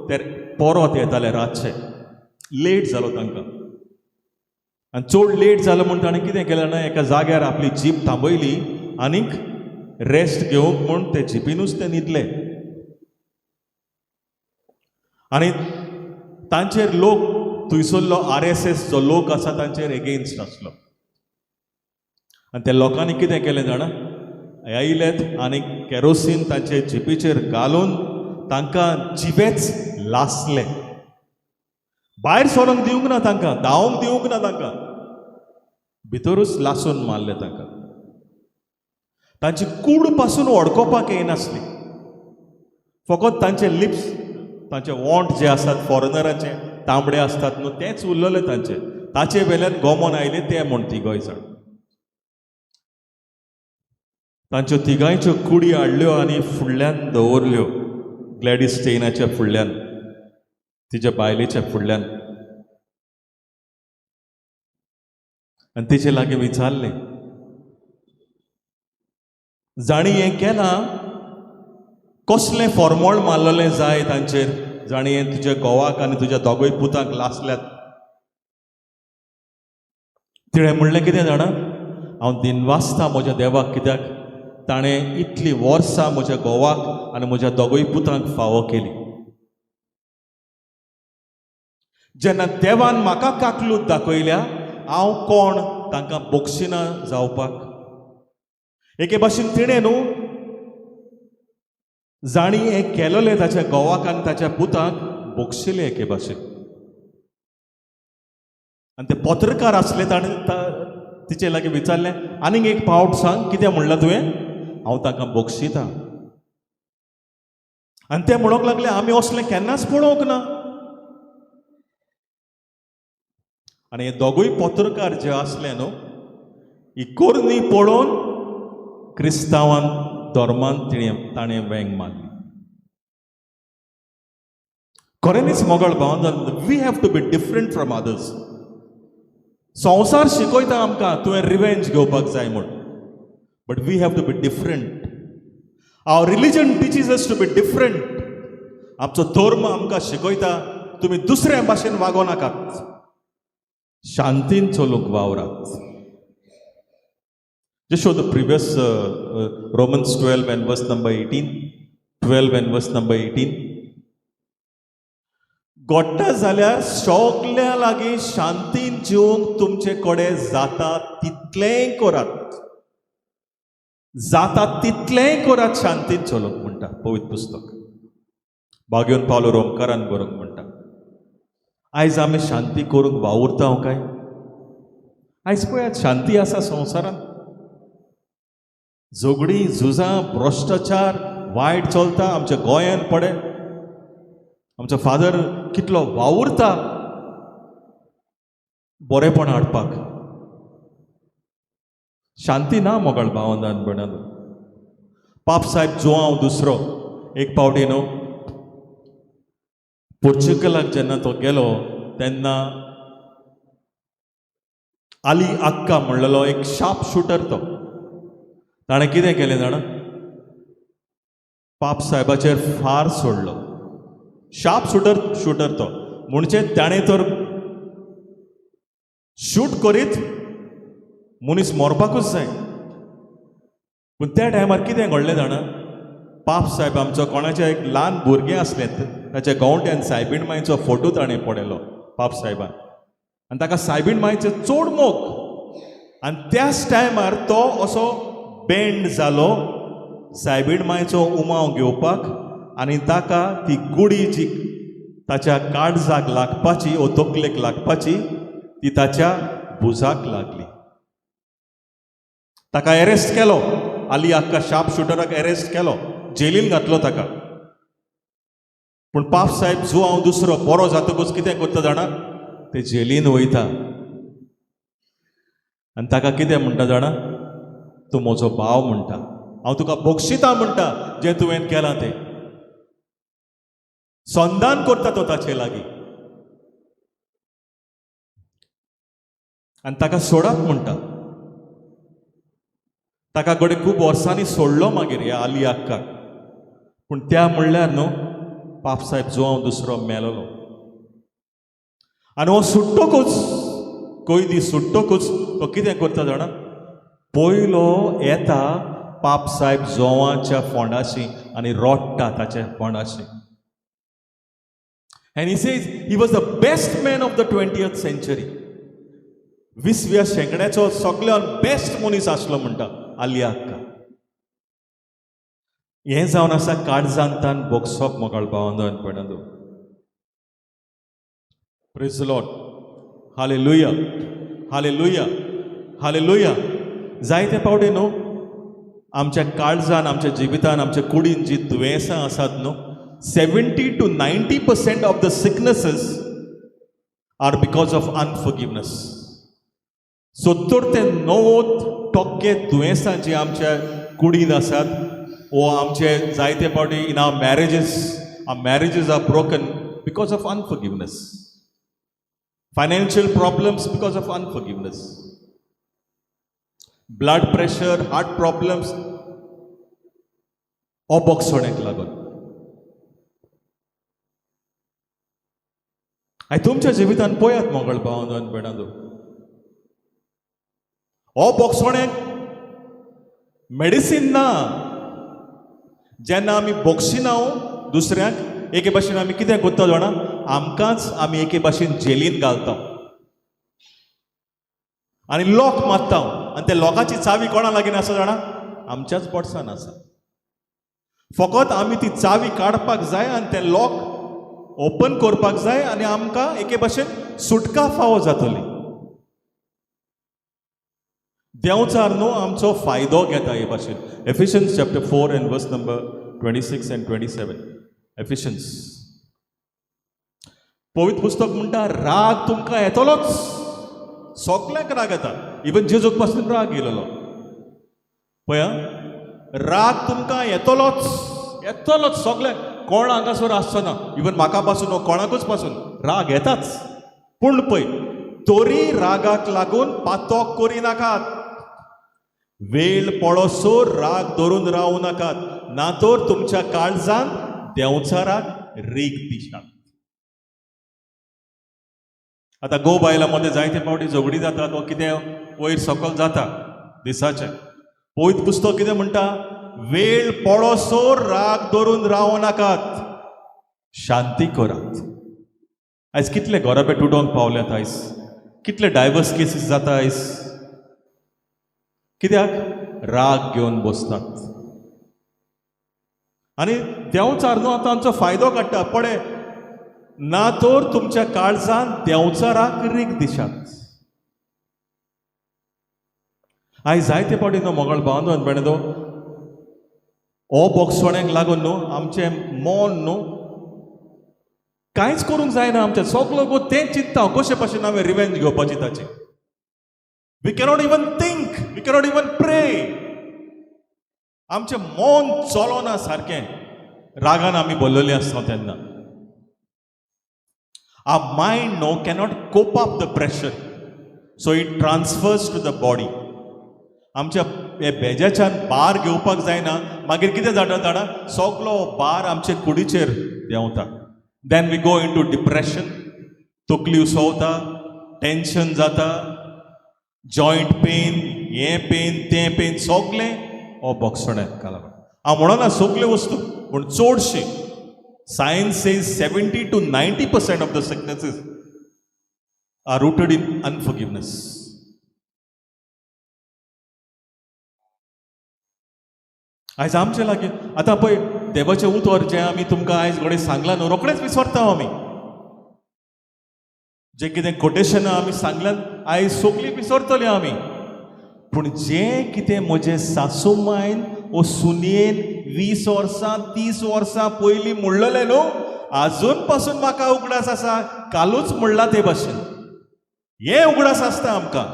ते परत येताले रातचे. लेट जालो तांकां आनी चड लेट जालो म्हूण ताणें कितें केलें ना, एका जाग्यार आपली जीप थांबयली आनीक रेस्ट घेवंक म्हूण ते जिपीनूच ते न्हिदले. आनी तांचेर लोक थंयसरलो RSS जो लोक आसा तांचेर एगेन्स्ट आसलो. आनी त्या लोकांनी कितें केलें जाणा, आयलेत आनी केरोसीन तांचे जिपीचेर घालून तांकां जिवेच लासले. भायर सरोंक दिवंक ना तांकां, धांवंक दिवंक ना तांकां, भितरूच लासून मारले तांकां. तांची कूड पासून वळखोवपाक येनासली, फकत तांचे लिप्स, तांचे वोंट जे आसात फॉरेनराचे तांबडे आसतात न्हू, तेंच उरलेले तांचे. ताचे वेल्यान गोमोन आयले ते म्हूण तिगोय जाण. तांच्यो तिगांयच्यो कुडी हाडल्यो आनी फुडल्यान दवरल्यो, ग्लॅडीस स्टेनाच्या फुडल्यान, तिच्या बायलेच्या फुडल्यान. आनी तिचे लागीं विचारलें, जाणी हें केलां कसलें फॉर्मोळ मारलेलें जाय तांचेर, जाणी हें तुज्या घोवाक आनी तुज्या दोगूय पुतांक लासल्यात. तिणें म्हणलें कितें जाणा, हांव दिनवासता म्हज्या देवाक, कित्याक ताणें इतलीं वर्सां म्हज्या घोवाक आनी म्हज्या दोगूय पुतांक फावो केली. जेन्ना देवान म्हाका काकलूत दाखयल्या, हांव कोण तांकां बक्षिना जावपाक. एके भाशेन तिणें न्हू जाणी हें केलेलें ताच्या घोवाक आनी ताच्या पुतांक बक्षिलें एके भाशेन. आनी ते पत्रकार आसले, ताणें तिचे लागीं विचारलें, आनीक एक पावट सांग कितें म्हणलां तुवें, हांव तांकां बक्षिता. आनी ते म्हणूंक लागले, आमी असलें केन्नाच पळोवंक ना. आनी हे दोगूय पत्रकार जे आसले न्हू, ही करणी पळोवन क्रिस्तांवान धर्मान ताणें वेंग मारली. खऱ्यांनीच मोगाळ भावंडांनो, we have to be different from others. संवसार शिकयता आमकां तुवें रिवेंज घेवपाक जाय म्हूण, but we have to be different. Our religion teaches us to be different. आमचो धर्म आमकां शिकयता तुमी दुसऱ्या भाशेन वागो नाकात, शांतीन चलूंक वावरात. Just show the previous Romans 12 and verse number 18. 12 and verse number 18. घडटा जाल्यार सगल्या लागीं शांतीन जिवंक तुमचे कडेन जाता तितलेंय करात, जाता तितलेंय करात, शांतीन चलूंक म्हणटा पवित्र पुस्तक. भाग्योन पावलो रोमकारान बरोवंक म्हणटा. आयज आमी शांती करूंक वावुरता काय? आयज पळयात, शांती आसा संवसारांत? झगडीं, झुजां, भ्रश्टाचार वायट चलता आमच्या गोंयान. पडे आमचो फादर कितलो वावुरता बरेपण हाडपाक. शांती ना मोगाळ भावंडान भयणान. पाप साहेब जुआंव दुसरो एक पावटी न्हू, पोर्चुगलाक जेन्ना तो गेलो तेन्ना आली अक्का म्हणलेलो एक शार्प शूटर तो, ताणें कितें केलें जाणा? पाप साहेबाचेर फार सोडलो. शार्प शूटर तो, म्हणजे ताणें तर शूट करीत मनीस मरपाकूच जाय. पूण त्या टायमार कितें घडलें जाणा? पाप साहेब आमचो कोणाचें एक ल्हान भुरगें आसलें, ताच्या गवंट्यान सायबीण मायचो फोटो ताणें पळयलो पाप साहेबान, आनी ताका सायबीण मायचो चड मोग, आनी त्याच टायमार तो असो बेंड जालो सायबीण मायचो उमाव घेवपाक, आनी ताका ती गुडी जी ताच्या काळजाक लागपाची ओ तकलेक लागपाची, ती ताच्या भुजाक लागली. ताका एरेस्ट केलो. आली अक्का शार्प शूटराक एरेस्ट केलो, जेलीन घातलो ताका. पूण पाप साहेब जुआंव दुसरो बरो जातकूच कितें करता जाणा? ते जेलीन वयता आनी ताका कितें म्हणटा जाणा? तूं म्हजो भाव म्हणटा, हांव तुका बक्षिता म्हणटा जें तुवें केलां तें. संधान करता तो ताचे लागीं आनी ताका सोडात म्हणटा. ताका घडये खूब वर्सांनी सोडलो मागीर ह्या आली अक्काक. पूण त्या म्हणल्यार न्हू, पाप साहेब जुआंव दुसरो मेलोलो. आनी हो सुट्टकूच, कैदी सुट्टकूच तो कितें करता जाणा? पयलो येता पाप साहेब जोवाच्या फोंडाशी आनी रोडटा ताच्या फोंडाशी. And he says he was the best man of the 20th century. 20व्या शेंकड्याचो सगळ्यान बेस्ट मनीस आसलो म्हणटा आली अक्का. हें जावन आसा काळजांतान बोगसप मोगाळ भावंदो भयणांनो. Praise Lord. Hallelujah, hallelujah, hallelujah. जायते पावटी न्हू, आमच्या काळजान, आमच्या जिवितान, आमच्या कुडीन जी दुयेंसां आसात न्हू, 70 to 90% of the sicknesses are because of unforgiveness. 70 ते 90% दुयेंसां जी आमच्या कुडीन आसात वो आमचे जायते फावटी in our marriages, our marriages are broken because of unforgiveness, financial problems because of unforgiveness, blood pressure, heart problems अबोगसणेक लागून. आनी तुमच्या जिवितान पळयात मंगळ भावंदो आनी भयणांनो, अबोगसणेक मेडिसीन ना. जेन्ना आमी बोगशिना दुसऱ्यांक, एके भाशेन आमी कितें करता जाणा? आमकांच आमी एके भाशेन जेलीन घालता आनी लॉक मारता, आनी त्या लॉकाची चावी कोणा लागीं आसा जाणा? आमच्याच बोल्सान आसा. फकत आमी ती चावी काडपाक जाय आनी तें लॉक ओपन करपाक जाय आनी आमकां एके भाशेन सुटका फावो जातली. देंवचार न्हू आमचो फायदो घेता हे भाशेन. Ephesians chapter 4 and verse number 26 and 27. Ephesians. पवित्र पुस्तक म्हणटा, राग तुमकां येतलोच. सगल्यांक राग येता. इवन जेजूक पासून राग येयलेलो. पळय, राग तुमकां येतलोच, येतलोच सगळ्यांक. कोण हांगासर आसचो ना, इवन म्हाका पासून, कोणाकूच पासून राग येताच. पूण पळय, तरी रागाक लागून पातोक करिनाकात. वेळ पळोसर राग धरून रावूं नाकात, ना तर तुमच्या काळजान देंवचाराक रीग दिशात. आतां घोव बायलां मदें जायते फावटी झगडीं जातात वा कितें वयर सकयल जाता दिसाचें. पवित्र पुस्तक कितें म्हणटा? वेळ पळोसर राग धरून रावूं नाकात, शांती करात. आयज कितले घराबे तुटोंक पावल्यात, आयज कितले डायवर्स केसीस जाता आयज. कित्याक राग घेवन बसतात. आनी देंवचार न्हू आतां आमचो फायदो काडटा. पळय, ना तर तुमच्या काळजान देंवचाराक रीग दिशात. आयज जायते फावटी न्हू मोगाळ भावांनो भयणींनो, हो बोगसोण्याक लागून न्हू आमचें मन न्हू कांयच करूंक जायना आमचें. सगलो गो तें चिंत्ता, कशे भाशेन हांवें रिवेंज घेवपाची ताची. We cannot even think, we cannot even pray. आमचें मन चलोना सारकें, रागान आमी भरलेलीं आसता तेन्ना. Our mind no cannot cope up the pressure, so it transfers to the body. आमच्या हे बेजाच्यान भार घेवपाक जायना. मागीर कितें जाता जाणा? सगलो भार आमचे कुडीचेर देंवता. Then we go into depression. तकली उसवता, टेंशन जाता, जॉयंट पेन, हें पेन, तें पेन, सगलें हो बोगसण्याक लागून. हांव म्हणना सगल्यो वस्तू, पूण चडशी. Science says 70 to 90% of the sicknesses are rooted in unforgiveness. आयज आमचे लागीं आतां पळय, देवाचें उतर जें आमी तुमकां आयज घडये सांगलां न्हू, रोखडेच विसरता आमी. जें कितें कोटेशनां आमी सांगल्यात आयज, सगळीं विसरतलीं आमी. पूण जें कितें म्हजें सासू मायन ओ सुनयेन 20 वर्सां, 30 वर्सां पयलीं म्हणलेलें न्हू, आजून पासून म्हाका उगडास आसा, कालूच म्हणलां ते भाशेन. हें उगडास आसता आमकां,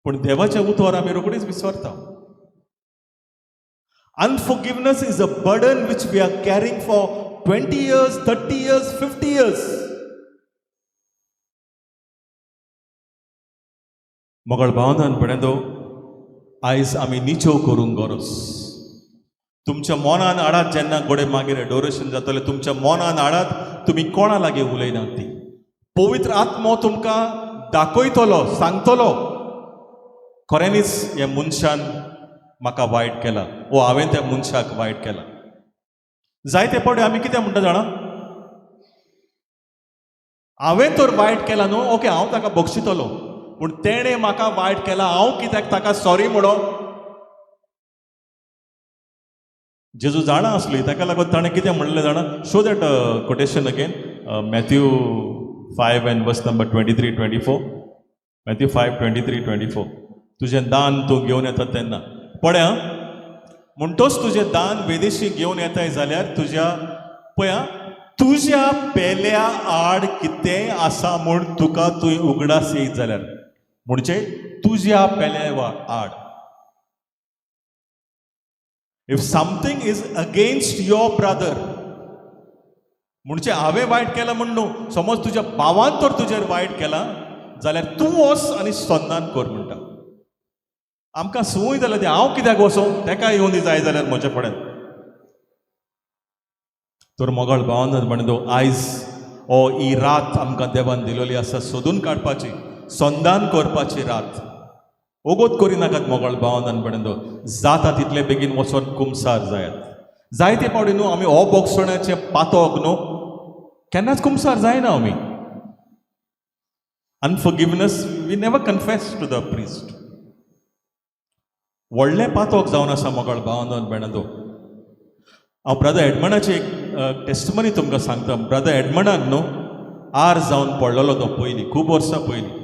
पूण देवाचें उतर आमी रोखडीच विसरता. Unforgiveness is a burden which we are carrying for 20 years, 30 years, 50 years. मोगाळ भावनान भयणांनो, आयज आमी निचेव करूंक गरज. तुमच्या मनान हाडात, जेन्ना घडये मागीर एडोरेशन जातलें, तुमच्या मनान हाडात, तुमी कोणा लागीं उलयनात ती. पवित्र आत्मो तुमकां दाखयतलो, सांगतलो, खऱ्यांनीच ह्या मनशान म्हाका वायट केला वो हांवें त्या मनशाक वायट केला. जायते फावटी आमी कितें म्हणटा जाणा? हांवें तर वायट केला न्हू, ओके, हांव ताका बक्षितलो. पूण तेणें म्हाका वायट केला, हांव कित्याक ताका सॉरी म्हणो? जेजू जाणा आसली, ताका लागून ताणें कितें म्हणलें जाणा? Show that quotation again, Matthew 5 and verse number 23, 24. Matthew 5, 23, 24. तुजें दान तूं घेवन येता तेन्ना पळय आं, म्हणटोच तुजें दान वेदेशी घेवन येताय जाल्यार तुज्या, पळय आं, तुज्या पेल्या आड कितेंय आसा म्हूण तुका तुवें उगडास येयत जाल्यार, म्हणजे तुज्या पेल्या आड. If something is against your brother, म्हणजे हांवें वायट केलां म्हूण न्हू, समज तुज्या भावान तर तुजेर वायट केलां जाल्यार तूं वच आनी संदान कर म्हणटा. आमकां संवय जाल्या ती, हांव कित्याक वचों, तेका येवंदी जाय जाल्यार म्हज्या फुड्यान. तर मोगाळ भावान म्हणतो, आयज हो ही रात आमकां देवान दिलेली आसा सोदून काडपाची, संदान करपाची रात. ओगोत करिनाकात मोगाळ भावान म्हणतो, जाता तितले बेगीन वचोन कुमसार जायात. जायते फावटी न्हू आमी हो बोगसण्याचें पातोक न्हू केन्नाच कुमसार जायना आमी. Unforgiveness we never confess to the priest. व्हडलें पातोक जावन आसा मोगाळ भावान भयणांनो. हांव ब्रदर एडमंडाची एक टेस्टमनी तुमकां सांगता. ब्रदर एडमंडाक न्हू आर जावन पडलेलो तो पयलीं, खूब वर्सां पयलीं,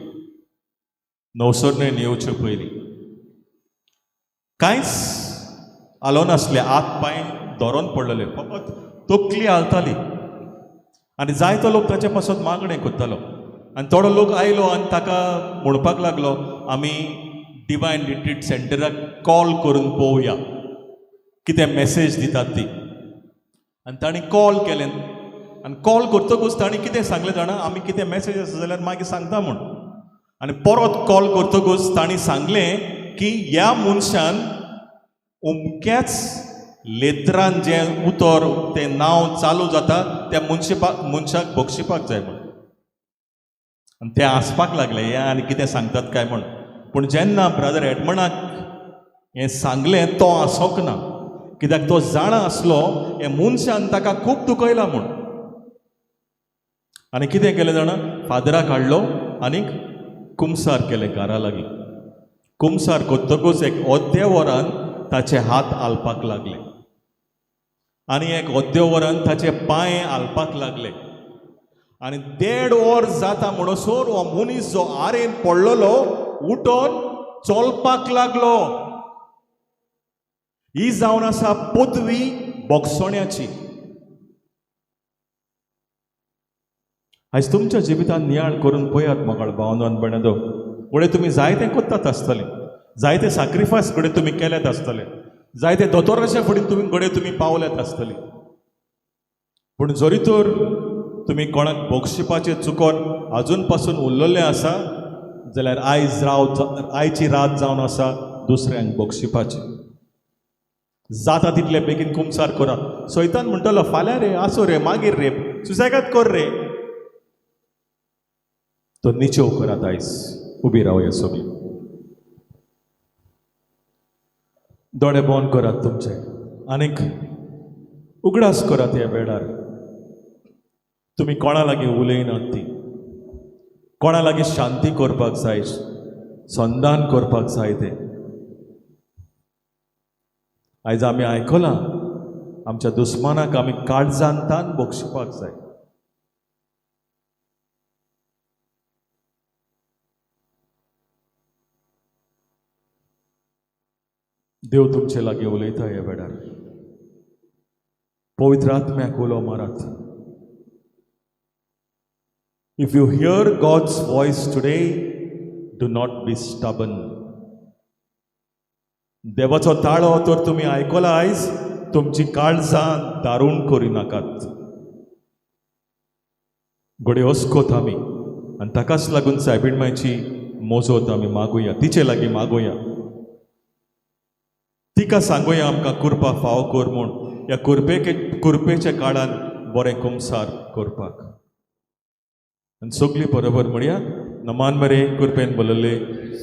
नवसरणेन येवचे पयलीं. कांयच हालोनासलें, हात पांय धरोन पडलेले, फकत तकली हालताली. आनी जायतो लोक ताचे पासत मागणें करतालो. आनी थोडो लोक आयलो आनी ताका म्हणपाक लागलो, आमी डिवायन रिट्रीट सेंटराक कॉल करून पळोवया कितें मॅसेज दितात ती. आनी तांणी कॉल केलें आनी कॉल करतकूच तांणी कितें सांगलें जाणा, आमी कितें मॅसेज आसा जाल्यार मागीर सांगता म्हूण. आनी परत कॉल करतकूच तांणी सांगलें की ह्या मनशान अमक्याच लेत्रान जें उतर तें नांव चालू जाता त्या मनशाक बक्षिपाक जाय म्हूण. आनी ते हांसपाक लागले, हे आनी कितें सांगतात काय म्हूण. पूण जेन्ना ब्रदर एडमंडाक हें सांगलें तो हांसोंक ना, कित्याक तो जाणा आसलो हे मनशान ताका खूब दुखयला म्हूण. आनी कितें केलें जाणा, फादराक हाडलो आनीक कुमसार केलें घरा लागीं. कुमसार करतकूच एक अर्द्या वरान ताचे हात हालपाक लागले आनी एक अर्द्या वरान ताचे पांय हालपाक लागले. आनी 1.5 वर जाता म्हणसर हो मनीस जो आरेन पडलेलो उठोन चलपाक लागलो. ही जावन आसा पदवी बोगसोण्याची. आयज तुमच्या जिवितांत नियाळ करून पळयात मोगाळ भावनो आनी भयणांनो, घडये तुमी जायतें करतात आसतलें, जायते साक्रिफायस घडये तुमी केल्यात आसतले, जायते दोतोराच्या फुडें तुमी घडये तुमी पावल्यात आसतली. पूण जरी तर तुमी कोणाक बक्षिपाचें चुकोन आजून पासून उरलेलें आसा जाल्यार आयज आयची रात जावन आसा दुसऱ्यांक बक्षिपाची. जाता तितले बेगीन कुमसार करात. सैतान म्हणटलो फाल्यां रे, आसूं रे, मागीर रे, सुसेगाद कर रे. तो निचेव करात आयज. उबी रावया सगळीं, दोळे बंद करात तुमचे आनीक उगडास करात ह्या वेळार तुमी कोणा लागीं उलयनात ती, कोणा लागीं शांती करपाक जाय, संधान करपाक जाय तें. आयज आमी आयकलां आमच्या दुस्मानाक आमी काळजान तान बक्षिपाक जाय. देव तुमचे लागीं उलयता ह्या वेळार. पवित्र आत्म्याक उलो मारात. If you hear God's voice today, do not be stubborn. देवाचो ताळो तर तुमी आयकला आयज, तुमची काळजां दारूण करिनाकात. घडये अस्कोत आमी आनी ताकाच लागून सायबीण मायची मोजोत आमी मागुया, तिचे लागीं मागुया, तिका सांगुया आमकां कुरपा फाव कर म्हूण, ह्या कुरपेच्या काळान बरें कुमसार करपाक. आनी सगळीं बरोबर म्हणया, नमान मरे कुरपेन बोलले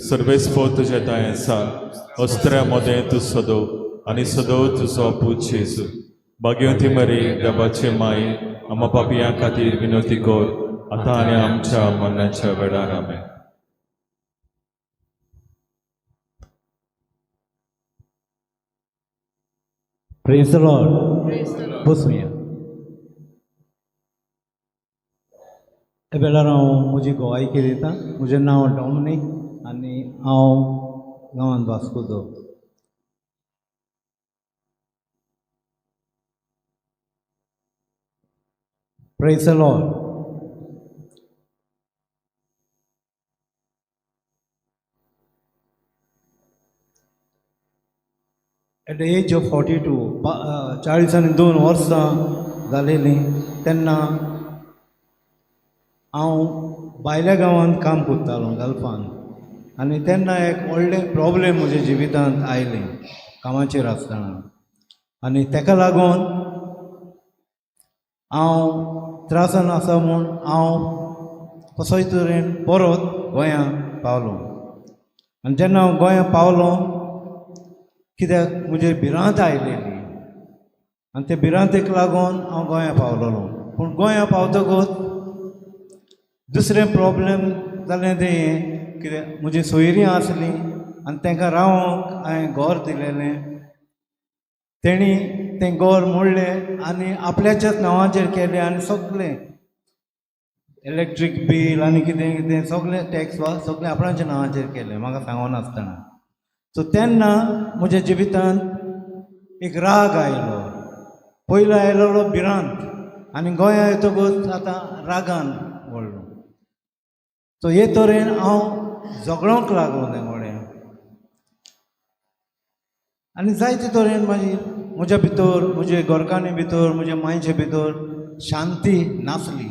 सर्वेस्पो तुजें तांय आसा, अस्त्र्या मदें तूं सदो आनी सदो तुजो पूत जेजू. भाग्यवंती मरे देवाचे माय, आमा पापयां खातीर विनवती कर आतां आनी आमच्या मरणाच्या वेळार. आमेन. Praise the Lord. बसूया. हे वेळार हांव म्हजी गोवायकी दिता. म्हजें नांव डॉमनीक आनी हांव गांवांत वास्कोचो. Praise the Lord. At the age of 42, 42 वर्सां जालेलीं तेन्ना हांव भायल्या गांवांत काम करतालो गल्फान. आनी तेन्ना एक व्हडलें प्रॉब्लेम म्हज्या जिवितांत आयलें कामाचेर आसतना. आनी तेका लागून हांव त्रासान आसा म्हूण हांव कसोय तरेन परत गोंयां पावलो. आनी जेन्ना हांव गोंयां पावलो कित्याक म्हजेर भिरांत आयलेली आनी ते भिरांतेक लागून हांव गोंयां पावलेलो. पूण गोंयां पावतकूच दुसरें प्रॉब्लेम जालें तें हें कित्याक म्हजी सोयरीं आसलीं आनी तांकां रावोंक हांवें घर दिलेलें. तेणी तें घर मोडलें आनी आपल्याच्याच नांवाचेर केलें आनी सगळें इलेक्ट्रीक बील आनी कितें कितें सगळें टॅक्स वा सगळें आपणाच्या नांवाचेर केलें म्हाका सांगनासतना. सो तेन्ना म्हज्या जिवितांत एक राग आयलो. पयलो आयलो भिरांत आनी गोंया येतकूच आतां रागान वळ्ळो. सो हे तरेन हांव झगडोंक लागलो तें कडेन आनी जायते तरेन मागीर म्हज्या भितर, म्हजे घरकान्नी भितर, म्हज्या मांयचे भितर शांती नासली.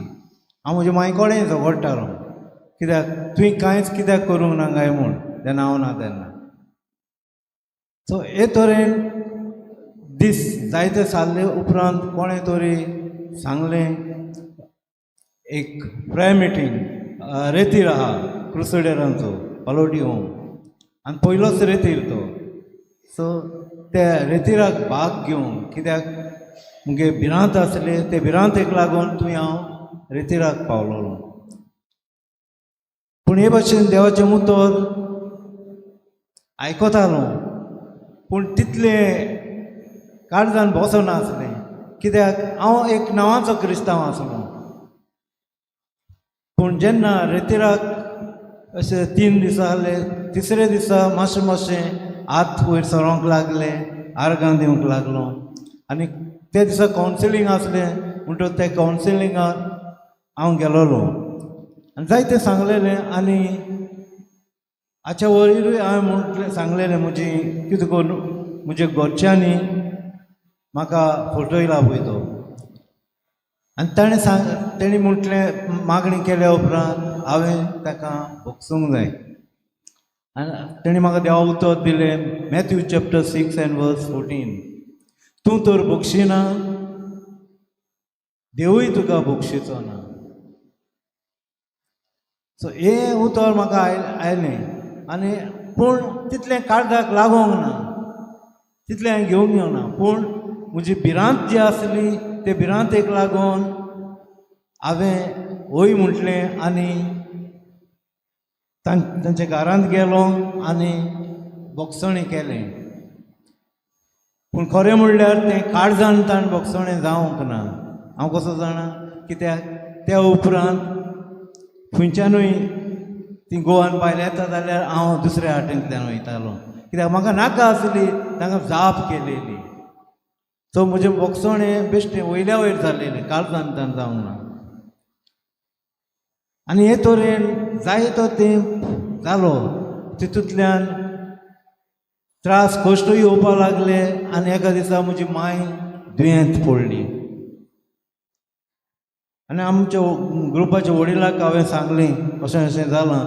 हांव म्हज्या मांय कडेन झगडटालो, कित्याक तुवें कांयच कित्याक करूंक ना काय म्हूण, जेन्ना हांव ना तेन्ना. सो हे तरेन दीस जायते सारले उपरांत कोणें तरी सांगलें एक प्रेयर मिटींग रेतीर आहा क्रुसडेरांचो पालोटी होम, आनी पयलोच रेतीर तो. सो त्या रेतिराक भाग घेवंक, कित्याक मुगे भिरांत आसली, ते भिरांतेक लागून तुवें हांव रेतिराक पावलोलो. पूण हे भाशेन देवाचें उतर आयकतालो, पूण तितलें काळजान बसनासलें, कित्याक हांव एक नांवाचो क्रिस्तांव आसलो. पूण जेन्ना रेतिराक अशें 3 दीस जाले, तिसरे दिसा मातशें मातशें हात वयर सरोंक लागले, आर्गां दिवंक लागलो. आनी त्या दिसा कावन्सिलींग आसलें म्हणटकच त्या कावन्सिलिंगाक हांव गेलोलो आनी जायतें सांगलेलें. आनी हाच्या वयरूय हांवें म्हटलें सांगलेलें म्हजी कितें करून म्हज्या घरच्यांनी म्हाका फटयला पळय तो. आनी ताणें म्हटलें मागणी केल्या उपरांत हांवें ताका भोगसूंक जाय. आनी तेणें म्हाका देवा उतर दिलें, Matthew chapter 6 and verse 14, तूं तर भोगशिना, देवूय तुका भोगशिचो ना. सो हें उतर म्हाका आयलें आनी पूण तितलें काळजाक लागोंक ना, तितलें हांवें घेवंक येवना. पूण म्हजी भिरांत जी आसली ते भिरांतेक लागून हांवें हय म्हटलें आनी तांच्या घरांत गेलो आनी भोगसणें केलें. पूण खरें म्हणल्यार तें काळजान ताण भोगसणें जावंक ना. हांव कसो जाणा, कित्याक त्या उपरांत खंयच्यानूय ती गोवान भायर येता जाल्यार हांव दुसऱ्या हाटेंतल्यान वयतालो, कित्याक म्हाका नाका आसली तांकां जाप केलेली. सो म्हजें भोगसणें बेश्टें वयल्या वयर जालेलें, काळजान ताण जावंक ना. आनी हे तरेन जायतो तेंप जालो, तितूंतल्यान त्रास कश्टूय येवपाक लागले. आनी एका दिसा म्हजी मांय दुयेंत पडली आनी आमच्या ग्रुपाच्या वडिलाक हांवें सांगलें अशें अशें जालां.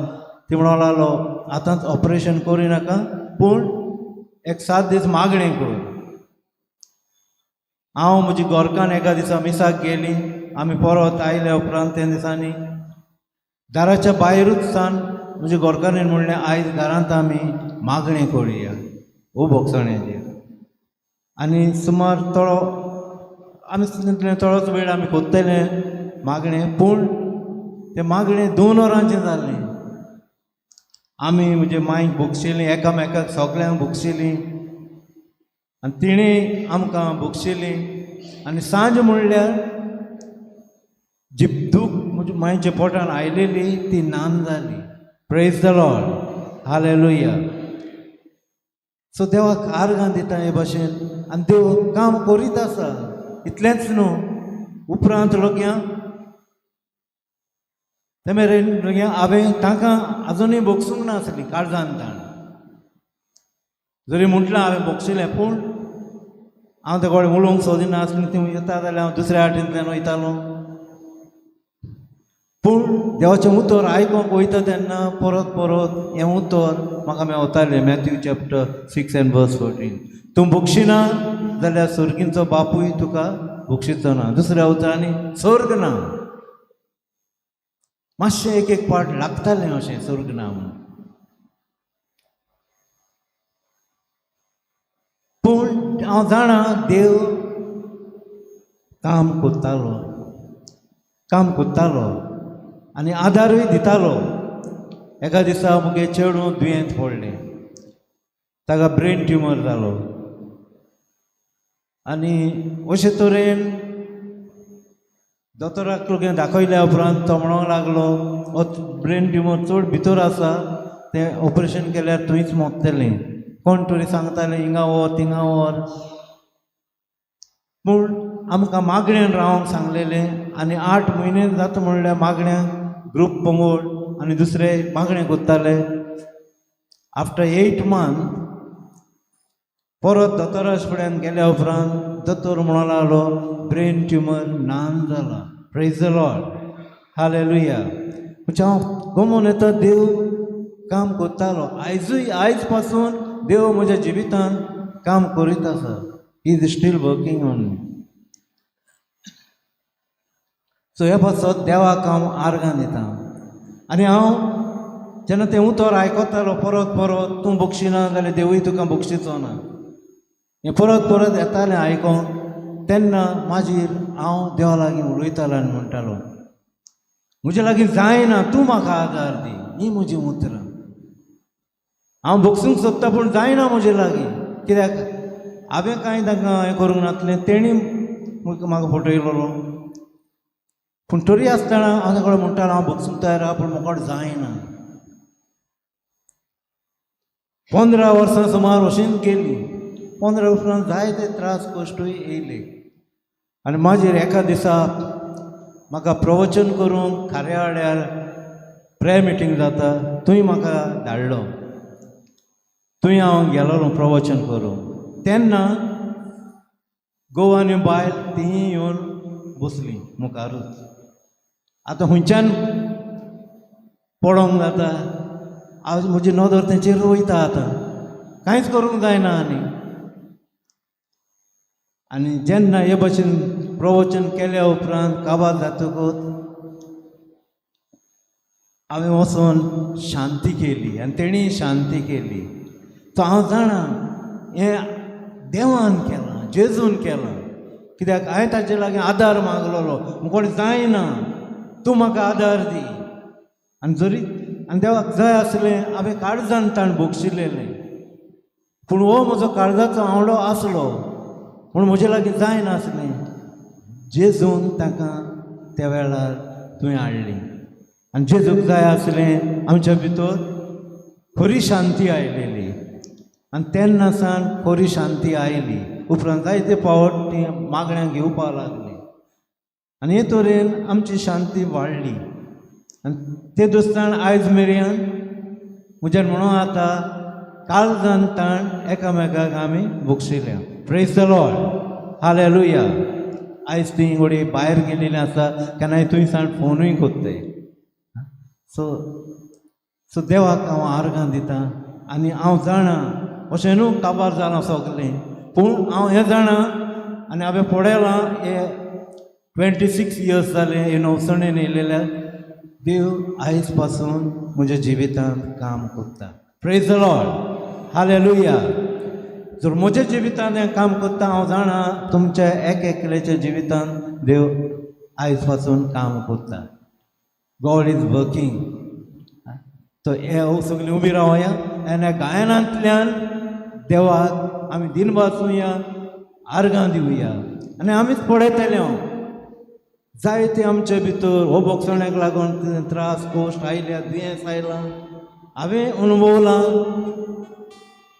ती म्हणूंक लागलो आतांच ऑपरेशन करूं नाका, पूण एक 7 दीस मागणें कर. हांव म्हजी घरकान्न एका दिसा मिसाक गेली, आमी परत आयल्या उपरांत त्या दिसांनी दाराच्या भायरूच सान म्हज्या घरकान्नीन म्हणलें आयज घरांत आमी मागणें करुया ओ भोगसण्याचेर. आनी सुमार थोडो आमी तितले थोडोच वेळ आमी कोत्तले मागणें, पूण तें मागणें 2 वरांचें जालें. आमी म्हजे मांयक भोगशिलीं, एकामेकाक सगल्यांक भोगशिलीं आनी तिणें आमकां भोगशिलीं. आनी सांज म्हणल्यार जी दूख म्हज्या मांयच्या पोटान आयलेली ती नान जाली. Praise the Lord, hallelujah. So देवाक आर्गां दिता हे भाशेन आनी देव काम करीत आसा. इतलेंच न्हू, उपरांत लोकया ते मेरेन लोकया हांवें तांकां आजुनूय भोगसूंक नासली काळजान ताण. जरी म्हटलें हांवें भोगशिलें, पूण हांव ते कडेन उलोवंक सोदिनासलें. ती येता जाल्यार हांव दुसऱ्या हाटींतल्यान वयतालो. पूण देवाचें उतर आयकोंक वयता तेन्ना परत परत हें उतर म्हाका मेवतालें, Matthew chapter 6 and verse 14, तूं भोगशिना जाल्यार सर्गींचो बापूय तुका भोगशिचो ना. दुसऱ्या उतरांनी सर्ग ना. मातशें एक एक पाट लागतालें अशें सर्ग ना म्हूण. पूण हांव जाणा देव काम करतालो, काम करतालो आनी आदारूय दितालो. एका दिसा मुगे चेडूं दुयेंत पडलें, ताका ब्रेन ट्युमर जालो. आनी अशे तरेन दोतोराक लोक दाखयल्या उपरांत तो म्हणूंक लागलो हो ब्रेन ट्युमर चड भितर आसा, तें ऑपरेशन केल्यार थंयच मोडटलें. कोण तरी सांगतालें हिंगा व्हर थिंगा व्हर, पूण आमकां मागण्यान रावंक सांगलेलें. आनी 8 म्हयने जाता म्हणल्यार मागण्यांक ग्रूप पंगड आनी दुसरे मागणें कोत्ताले. आफ्टर 8 मंथ परत दोतोरा फुड्यान गेल्या उपरांत दोतोर म्हणूंक लागलो ब्रेन ट्युमर नान जाला. Praise the Lord, hallelujah. म्हणजे हांव गमोन येता देव काम करतालो. आयजूय आयज पासून देव म्हज्या जिवितांत काम करीत आसा. He is still working on me. So हे पासत देवाक हांव आर्गां दिता. आनी हांव जेन्ना तें उतर आयकतालो परत परत, तूं बक्षिना जाल्यार देवूय तुका बक्षिचो ना, हें परत परत येतालें आयकोंक. तेन्ना मागीर हांव देवा लागीं उलयतालो आनी म्हणटालो म्हजे लागीं जायना, तूं म्हाका आदार दी. हीं म्हजीं उतरां. हांव बक्षूंक सोदता पूण जायना म्हजे लागीं, कित्याक हांवें कांय तांकां हें करूंक नासलें, तेणी म्हाका फटयलेलो. पूण तरी आसतना हांव ताका म्हणटालो हांव बक्षूंक तयार आहा पूण म्हाका जायना. 15 वर्सां सुमार अशींच गेलीं. 15 वर्सां जायते त्रास कश्टूय येयले. आनी मागीर एका दिसा म्हाका प्रवचन करूंक खाऱ्यावाड्यार प्रेयर मिटींग जाता, थंय म्हाका धाडलो. थंय हांव गेलोलो प्रवचन करूंक. तेन्ना घोव आनी बायल तीं येवन बसलीं मुखारूच. आतां खंयच्यान पडोंक जाता, आज म्हजी नदर तेंचेर वयता, आतां कांयच करूंक जायना. आनी आनी जेन्ना हे भशेन प्रवचन केल्या उपरांत काबार जातकूच हांवें वचोन शांती केली आनी तेणी शांती केली. तो हांव जाणा हें देवान केलां, जेजून केलां, कित्याक हांवें ताचे लागीं आदार मागलेलो, म्हण जायना तूं म्हाका आदार दी. आनी जरी आनी देवाक जाय आसलें हांवें काळजान ताण बक्षिलेलें, पूण हो म्हजो काळजाचो आंवडो आसलो पूण म्हजे लागीं जायनासलें. जेजून ताका त्या वेळार तुवें हाडली आनी जेजूक जाय आसलें आमच्या भितर खरी शांती आयलेली. आनी तेन्ना सावन खरी शांती आयली. उपरांत जायते फावट ती मागण्यांक येवपाक लागली आनी हे तरेन आमची शांती वाडली. आनी ते दोस्तान आयज मेरेन म्हज्यान म्हणून आतां काळजान ताण एकामेकाक आमी बक्षिल्या. Praise the Lord, hallelujah. आयज ती घोडये भायर गेलेली आसा, केन्नाय थंय सावन फोनूय कोत्ताय. सो सो देवाक हांव आर्गां दिता. आनी हांव जाणा अशें न्हू काबार जालां सगलें, पूण हांव हें जाणा आनी हांवें पळयलां हे 26 इयर्स जाले हे नवसणेन येयलेल्या देव आयज पासून म्हज्या जिवितांत काम करता. Praise the Lord, hallelujah. जर म्हज्या जिवितांत हें काम करता, हांव जाणा तुमच्या एक एकल्याच्या जिवितांत देव आयज पासून काम करता. God is working. तो हे सगळीं उबी रावया आनी ह्या गायनांतल्यान देवाक आमी दिनवासूया, आर्गां दिवया आनी आमीच पळयतले. हांव जायते आमचे भितर हो भोगसण्याक लागून त्रास कश्ट आयल्या, दुयेंस आयलां, हांवें अणभवलां,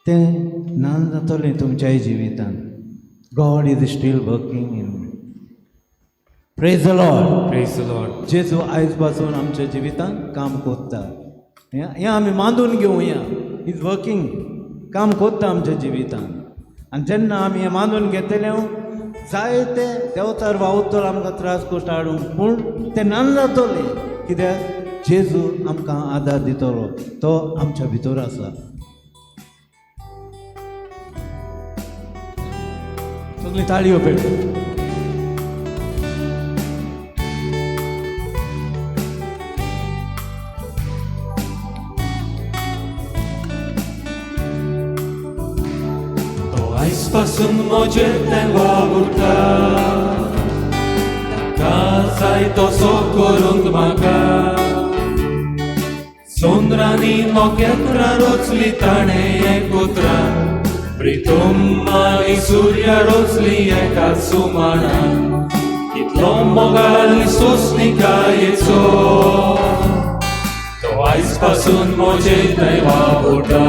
तें ना जातलें तुमच्याय जिवितांत. God is still working in me. Praise the Lord. Praise the Lord. जेजू आयज पासून आमच्या जिवितांत काम करता, हें आमी मानून घेवया. Is working, काम करता आमच्या जिवितांत. आनी जेन्ना आमी हें मानून घेतले, जायते देंवचार वावुरतलो आमकां त्रास कश्ट हाडूंक, पूण ते ना जातले, कित्याक जेजू आमकां आदार दितलो, तो आमच्या भितर आसा. सगळीं ताळयो पेट. तो आयज पासून म्हजें तें वावुरता, ताका जाय तसो करूंक म्हाका. सोंद्रांनी नखेत्रां रचली ताणें एक उतरान, प्रितम आनी सुर्या रचली एका सुमानान. कितलो मोगाल सोंसणिकायेचो, तो आयज पासून म्हजें थंय वावुरता.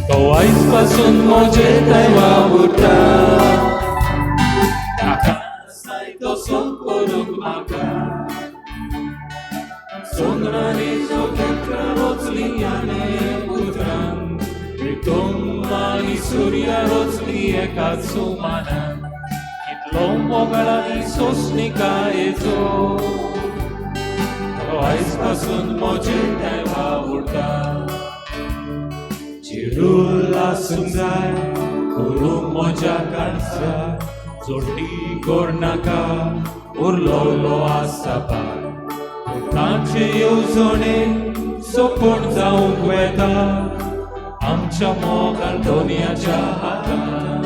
तो आयज पासून म्हजें थंय वावुरता, ताका जाय तसो करूंक म्हाका. रचली आनी उतरान प्रितम आनी सुर्या रचली एकाच सुमानान कितलो मोगाळ आनी सोंसणिकायेचो तो आयज पासून म्हजे थंय वावुरता. चिरूल आसूंक जाय करूंक म्हज्या काळजा जोडणी करनाका उरलोलो आसा पाय तांचे येवजणे सोंपण जावंक वेता आमच्या मोगाल दोनयाच्या हातान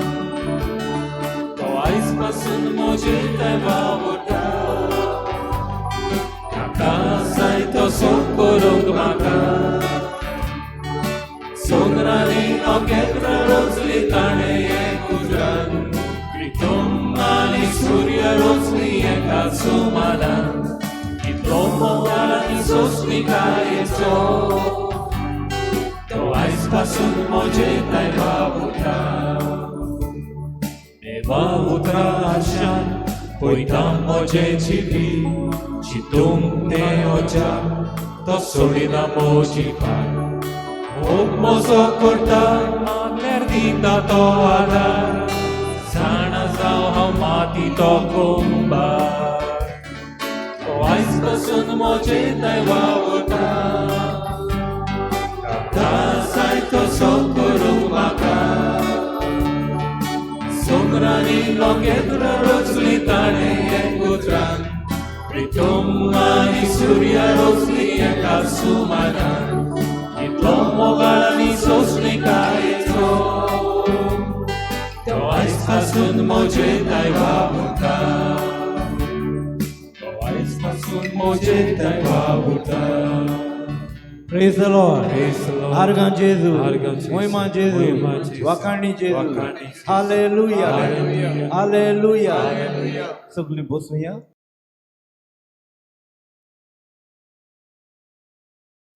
तो आयज पासून म्हजे थंय वावुरता नाका जाय तसो करूंक म्हाका. सोंगरांनी नखेत्रां रचली ताणें एक उतरान प्रितम आनी सूर्य रचली एका सुमानान कितलो मोगाळ आनी सोंसणिकायेचो तो आयज पासून म्हजे थंय वावुरता. देवा उतरा आशान पळयता म्हजें जिवीत चिंतूंक तें अजाप तो सोडिना म्हजी पाट मोग म्हजो करता मागल्यार दिता तो आदार जाणा जावं हांव माती तो कुंबार तो आयज पासून म्हजे थंय वावुरता नाका जाय तसो करूंक म्हाका. सोंगरांनी नखेत्रां रचली ताणें एक उतरान प्रितम आनी सुर्या रचली एका सुमानान कितलो मोगाळ आनी सोंसणिकायेचो तो आयज पासून म्हजे थंय वावुरता तो आयज पासून म्हजे थंय वावुरता. Praise the Lord. Praise the Lord. आर्गां जेजू. आर्गां जेजू. मोहिमा जेजू. मोहिमा जेजू. वाखाणी जेजू. वाखाणी जेजू. हालेलुया. हालेलुया. हालेलुया. सगळीं बसुया.